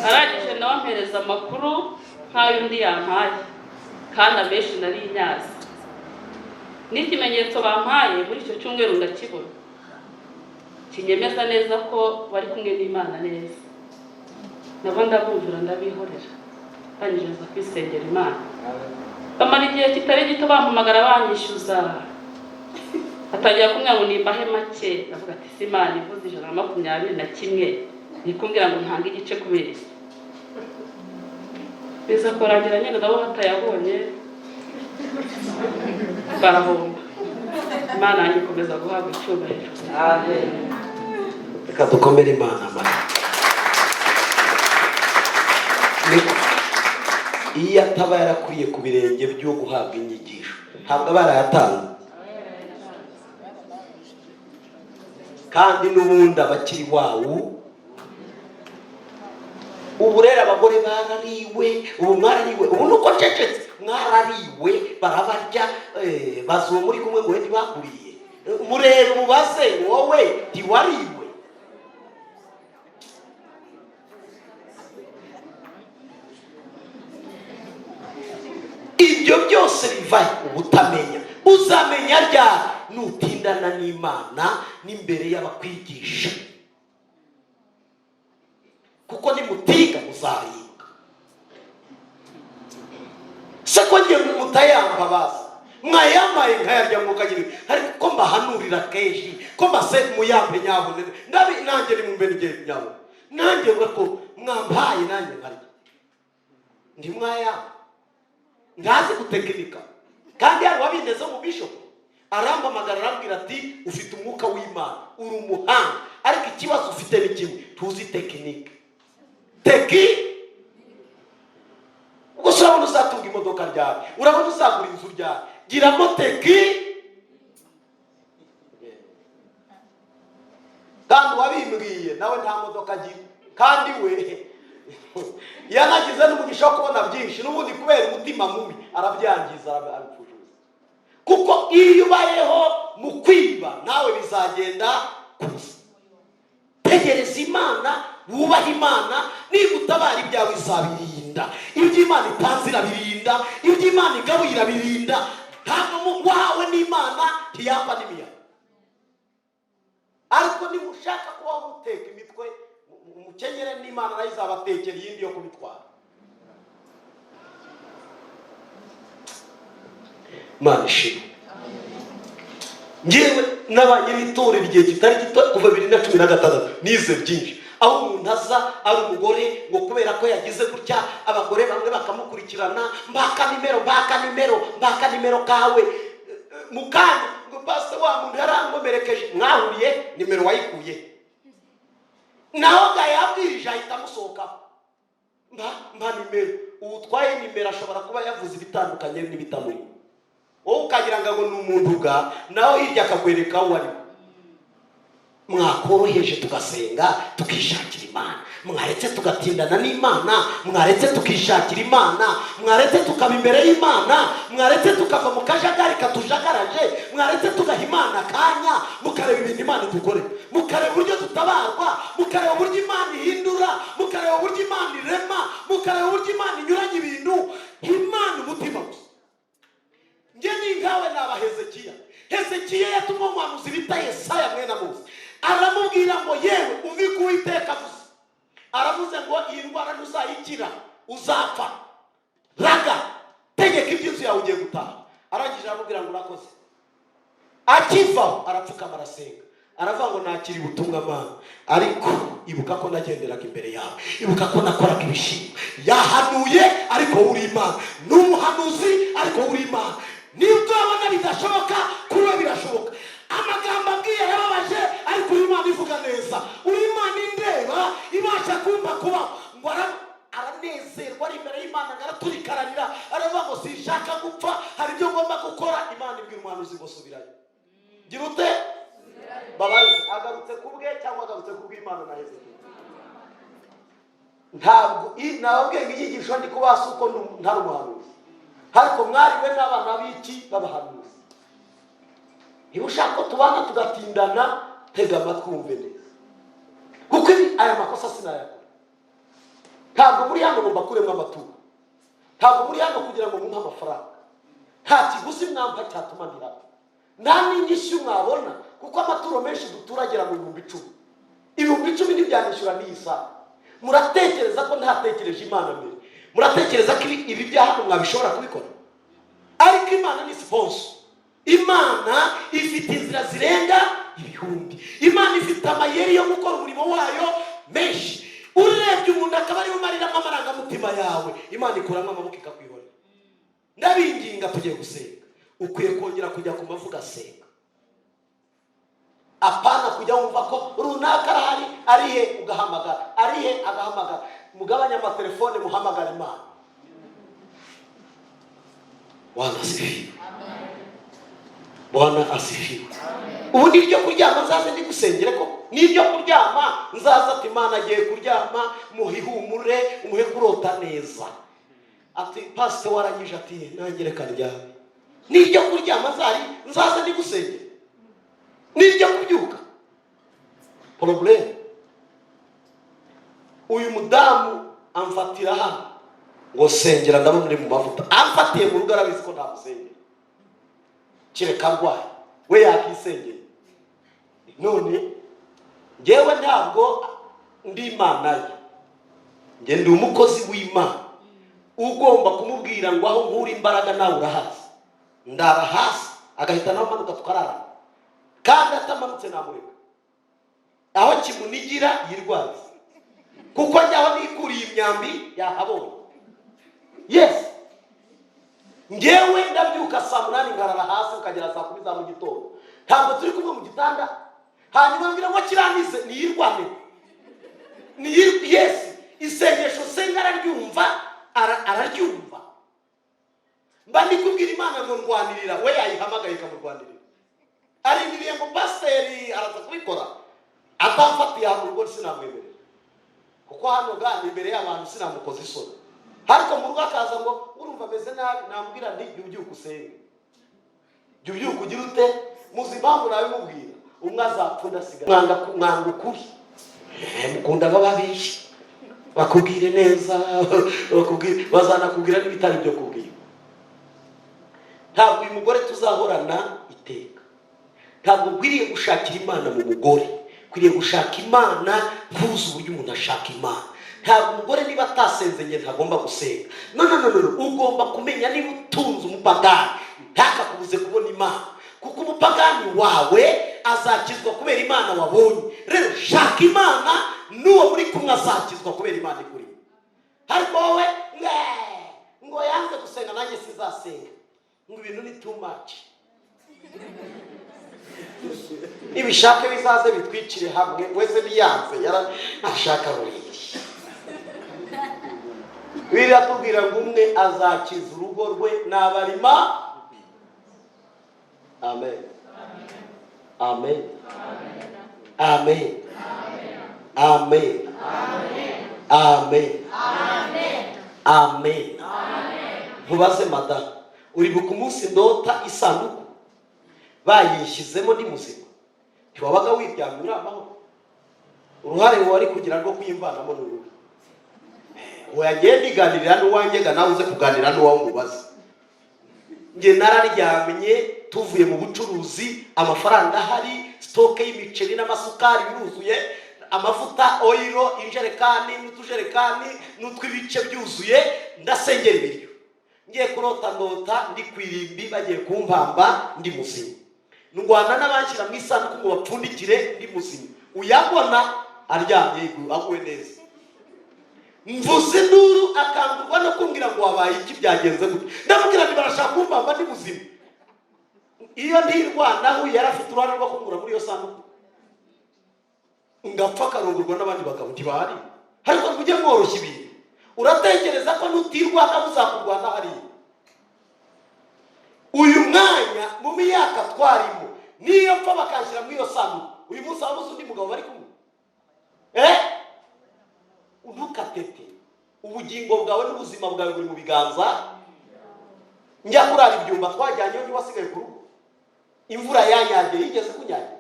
Arangije nawe ampereza amakuru nk'ayo undi yampaye, kandi abenshi nari nyazi. N'ikimenyetso bampaye muri icyo cyumweru ndakibona, kinyemeza neza ko bari kumwe n'Imana neza. Nabo ndabumvira, ndabihorera. Ndangije nza kwisengera Imana. Bamara igihe kitari gito bampamagara banyishyuza, atangira kumbwira ngo nimbahe make. Ndavuga ati: "Si Imana ivuze 121, ni kumbwira ngo ntange igice kubera iki?" Biza kurangira nyine nabo batayabonye, barahomba. Imana yanjye ikomeza guhabwa icyubahiro. Reka dukomere Imana amashyi. Iyo ataba yarakuriye ku birenge byo guhabwa inyigisho, ntabwo aba yarayatanze. Kandi n'ubundi abakiri wawu. Ubu rero abagore barariwe, ubu mwarariwe, ubu nuko ncecetse, mwarariwe, barabarya. Bazuba muri kumwe ngo ntibakuriye, murebe mubaze wowe ntiwariwe. Ibyo byose biva ubutamenya. Uzamenya ryari? Nutindana n'Imana n'imbere y'abakwigisha, kuko nimutiga muzaribwa. Se ko ngiye mutayamba bazi mwayambaye nkayarya mukagira, ariko ko mbahanurira kenshi ko mbase muyambe nyabone, ndabi nanjye nimumbe ngiye nyabone, nanjye ko mwambaye nanjye nkarya, ntimwayamba. Ntazi gutekinika. Kandi hari wabindeze mu bishop arampamagara arambwira ati ufite umwuka w'Imana, uri umuhanga, ariko ikibazo ufite ni kimwe, tuzi tekinike. Teki ubwo se urabona uzatunga imodoka ryawe, urabona uzagura inzu ryawe, giramo teki. Kandi uwabimbwiye nawe nta modoka agira, kandi we yanagize n'umugisha wo kubona byinshi, n'ubundi kubera umutima mubi arabyangiza, arabipfusha. Kuko iyo ubayeho mu kwiba nawe bizagenda kuza. Tegereza Imana, wubahe Imana, niba utabara ibyawe izabirinda, ibyo Imana itanze irabirinda, ibyo Imana igabuye irabirinda. Ntabwo wahawe n'Imana ntiyapfa n'imiyaga. Ariko niba ushaka kubaho muteka imitwe, umukenyere n'Imana nayo izabatekera iyindi yo kubitwara. Imana ishimwe. Ngewe nabanye n'itorero igihe kitari gito, kuva 2016 nize byinshi. Aho umuntu aza ari umugore ngo kubera ko yagize gutya, abagore bamwe bakamukurikirana, mbaka nimero, mbaka nimero, mbaka nimero kawe, mukanya ngo pastor wa muntu yarangomerekeje, mwahuriye nimero wayikuye, naho gayabwirije ahita amusohoka, mba nimero. Utwaye nimero ashobora kuba yavuze ibitandukanye n'ibitamuri, wowe ukagira ngo ni umuntu bwa naho hirya akakwereka uwo ari we. Mwakoroheje tugasenga tukishakira Imana, mwaretse tugatindana n'Imana, mwaretse tukishakira Imana, mwaretse tukaba imbere y'Imana, mwaretse tukava mu kajagari katujagaraje, mwaretse tugaha Imana akanya, mukareba ibintu Imana idukorera, mukareba uburyo tutabarwa, mukareba uburyo Imana ihindura, mukareba uburyo Imana irema, mukareba uburyo Imana inyuranya ibintu. Imana umutima gusa. Nge ni nkawe naba Hezekiya. Hezekiya yatumwe umuhanuzi bita Yesaya mwene Amosi, aramubwira ngo yewe umve ko Uwiteka avuze, aravuze ngo iyi ndwara ntuzayikira, uzapfa, raga tegeka iby'inzu yawe ugiye gutaha. Arangije aramubwira ngo urakoze. Akivaho arapfukama arasenga, aravuga ngo nakiri ubutumwa Mana, ariko ibuka ko nagenderaga imbere yawe, ibuka ko nakoraga ibishimwa. Yahanuye ariko uri Imana, n'umuhanuzi ariko uri Imana. Nibwo abona bidashoboka, kuri we birashoboka. Amagambo abwiye yarababaje, ariko uri Imana ivuga neza, uri Imana indeba, ibasha kumva kuba ngo aranezerwa ari imbere y'Imana, ngo araturikararira, aravuga ngo sinshaka gupfa, hari ibyo ngomba gukora. Imana ibwira umuhanuzi ngo subirayo. Gira ute? Babaze, agarutse ku bwe cyangwa agarutse ku bw'Imana na Hezekiya? Ntabwo nababwiye ngo inyigisho ndi kubasa uko ntari umuhanuzi, ariko mwariwe n'abana b'iki b'abahanuzi. Niba ushaka ko tubana tugatindana, tega amatwi wumve neza, kuko aya makosa sinayakora. Ntabwo muri hano ngo mbakuremo amaturo, ntabwo muri hano kugira ngo mumpe amafaranga, nta kiguzi mwampa cyatuma ndirapa, nta n'inyishyu mwabona, kuko amaturo menshi duturagera mu 10,000. 10,000 ntibyanishyura n'iyi saha. Muratekereza ko ntatekereje Imana mbere? Muratekereza ko ibi bya hano mwabishobora kubikora? Ariko Imana ni sponsor. Imana ifite inzira zirenga ibihumbi. Imana ifite amayeri yo gukora umurimo wayo menshi. Urebye umuntu akaba ariwe umariramo amarangamutima yawe, Imana ikuramo amaboko ikakwihorera. Ndabinginga tugiye gusenga, ukwiye kongera kujya ku mavi ugasenga, apana kujya wumva ko runaka arahari, ari he ugahamagara, ari he agahamagara. Mugabanye amatelefone, muhamagara Imana. Wanasifiwe. Bwana asifiwe. Ubu ni iryo kuryama nzaze ndi gusengere koko? Ni iryo kuryama nzaza ati: "Imana, agiye kuryama, muhe ihumure, umuhe kurota neza." Ati: "Pasite warangije?" Ati: "Nanjye reka ndyame." Ni iryo kuryama nzari nzaze ndi gusengera? Ni iryo kubyuka? Problème, uyu mudamu amfatira hano ngo: "Sengera, ndabona uri mu mavuta." Amfatiye mu rugo, arabizi ko ntamusengera kereka arwaye, we yakisengeye. None ngewe ntabwo ndi Imana ye, nge ndi umukozi w'Imana ugomba kumubwira ngo aho nkura imbaraga nawe urahazi. Ndara hasi, agahita nawe amanuka tukararana, kandi atamanutse namureka aho kimunigira yirwaza, kuko njyaho nikuriye imyambi yahabonye. Yes, ngewe ndabyuka saa 8, nkarara hasi ukagera saa 10 za mu gitondo, ntabwo turi kumwe mu gitanda. Hanyuma mbwira ngo kiranize niyirwane. Yes, isengesho senga araryumva, araryumva. Mba ndi kubwira Imana ngo ndwanirira, we yayihamagaye ikamurwanirira. Arindiriye ngo pasiteri araza kubikora. Atamfatiye ahantu urugo sinamwemerera, kuko hano ga ni imbere y'abantu, sinamukoza isoni. Ariko mu rugo akaza ngo urumva ameze nabi, namubwira nti: "Jya ubyuka usenge, jya ubyuka ugira ute." Muzi impamvu nabimubwira? Umwe azapfa undi asigara. Mwanga mwanga ukuri. Mukunda bababeshya, bakubwire neza, bakubwire, bazanakubwira n'ibitari byo kubwira. Ntabwo uyu mugore tuzahorana iteka. Ntabwo ukwiriye gushakira Imana mu mugore, ukwiriye gushaka Imana nkuzi uburyo umuntu ashaka Imana. Ntabwo umugore niba atasenze njye ntagomba gusenga. No, no, no, no, no. Ugomba kumenya niba utunze umupagani, ntakakubuze kubona Imana, kuko umupagani wawe azakizwa kubera Imana wabonye. Rero shaka Imana, n'uwo muri kumwe azakizwa kubera Imana ikurimo. Ariko wowe ngo yanze gusenga, nanjye sizasenga, ngo ibintu ni too much, nibishake bizaze bitwicire hamwe. Wese niyanze ashaka buriri. Biriya tubwira ngo umwe azakiza urugo rwe n'abarima. Amen, amen, amen, amen, amen, amen. Ntubaze madamu, uribuka umunsi ndota isanduku bayishyizemo ndi muzima? Ntiwabaga wiryamye uri amahoro? Uruhare wari kugira rwo kuyimvanamo ni uruhe? Wagiye ndiganirira n'uwanjye ga, nawe uze kuganira n'uwawe umubaze. Njye nararyamye, tuvuye mu bucuruzi, amafaranga ahari, stock y'imiceri n'amasukari biruzuye, amavuta, oil, injerekani n'utujerekani n'utw'ibice byuzuye, ndasengera ibiryo. Ngiye kurota, ndota ndi ku irimbi, bagiye kumpamba ndi muzima, ndwana n'abanshyira mu isanduku ngo bapfundikire ndi muzima. Uyabona aryamye aguwe neza, mvuze induru, akangurwa no kumbwira ngo: "Wabaye iki? Byagenze gute?" Ndamubwira nti: "Barashaka kumpamba ndi muzima." Iyo ntirwanaho, yari afite uruhare rwo kunkura muri iyo sanduku ngapfa, akarongorwa n'abandi bagabo ntibahari. Ariko mujye mworoshya ibintu. Uratekereza ko nutirwana muzakurwana hariya? Uyu mwanya mu myaka twarimo, niyo mpfa bakanshyira muri iyo sanduku, uyu munsi wabuze undi mugabo bari kumwe? Ntukatete. Ubugingo bwawe n'ubuzima bwawe buri mu biganza. Njya kurara ibyumba twajyanyeyo, ntiwasigaye ku rugo? Imvura yanyagiye, yigeze kunyagira?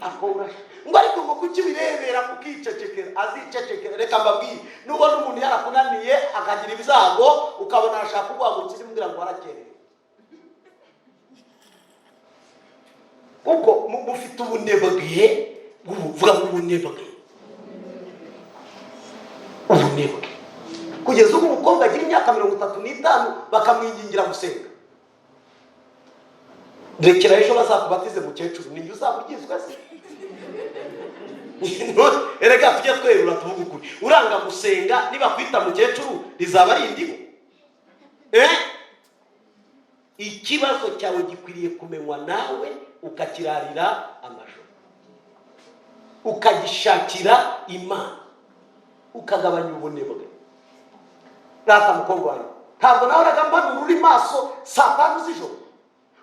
Ako urasha ngo ariko ngo kuki birebera mukicecekera? Azicecekera. Reka mbabwire, nubona umuntu yarakunaniye akagira ibyago, ukabona arashaka kuguhagurukira, imubwira ngo warakerewe, kuko mufite ubunebwe. Vuga ngo ubunebwe, ubunebwe. Kugeza ubu umukobwa agira imyaka 35 bakamwingingira gusenga. Rekera ejo bazakubatize, mukecuru, ninjye uzaba ugizwe se? Erega tujye twerura tuvuge ukuri. Uranga gusenga, nibakwita mukecuru rizaba ari indimu. Ikibazo cyawe gikwiriye kumenywa nawe, ukakirarira amajoro, ukagishakira Imana, ukagabanya ubunebwe. Rata mukobwa wanjye, ntabwo nahoraga mpanura uri maso saa 5 z'ijoro.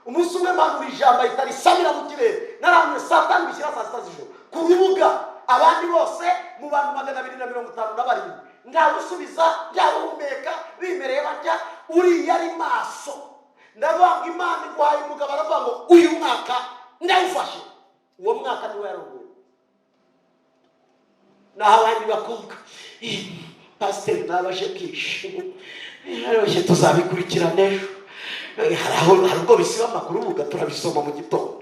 Umunsi umwe mpanura ijambo, ahita risamira mu kirere. Narahanuye saa 5 bishyira saa 6 z'ijoro ku rubuga. Abandi bose mu bantu 257, ntawe usubiza, ntawe uhumeka, bimereye batya. Uriya ari maso. Ndavuga ngo Imana iguhaye umugabo, aravuga ngo uyu mwaka ndawufashe. Uwo mwaka niwe yarongoye. Naho abandi bakobwa, pasiteri nabaje bwije, yaroroshye, tuzabikurikirana ejo. Hari aho, hari ubwo bisiba amakuru, ubuga turabisoma mu gitondo.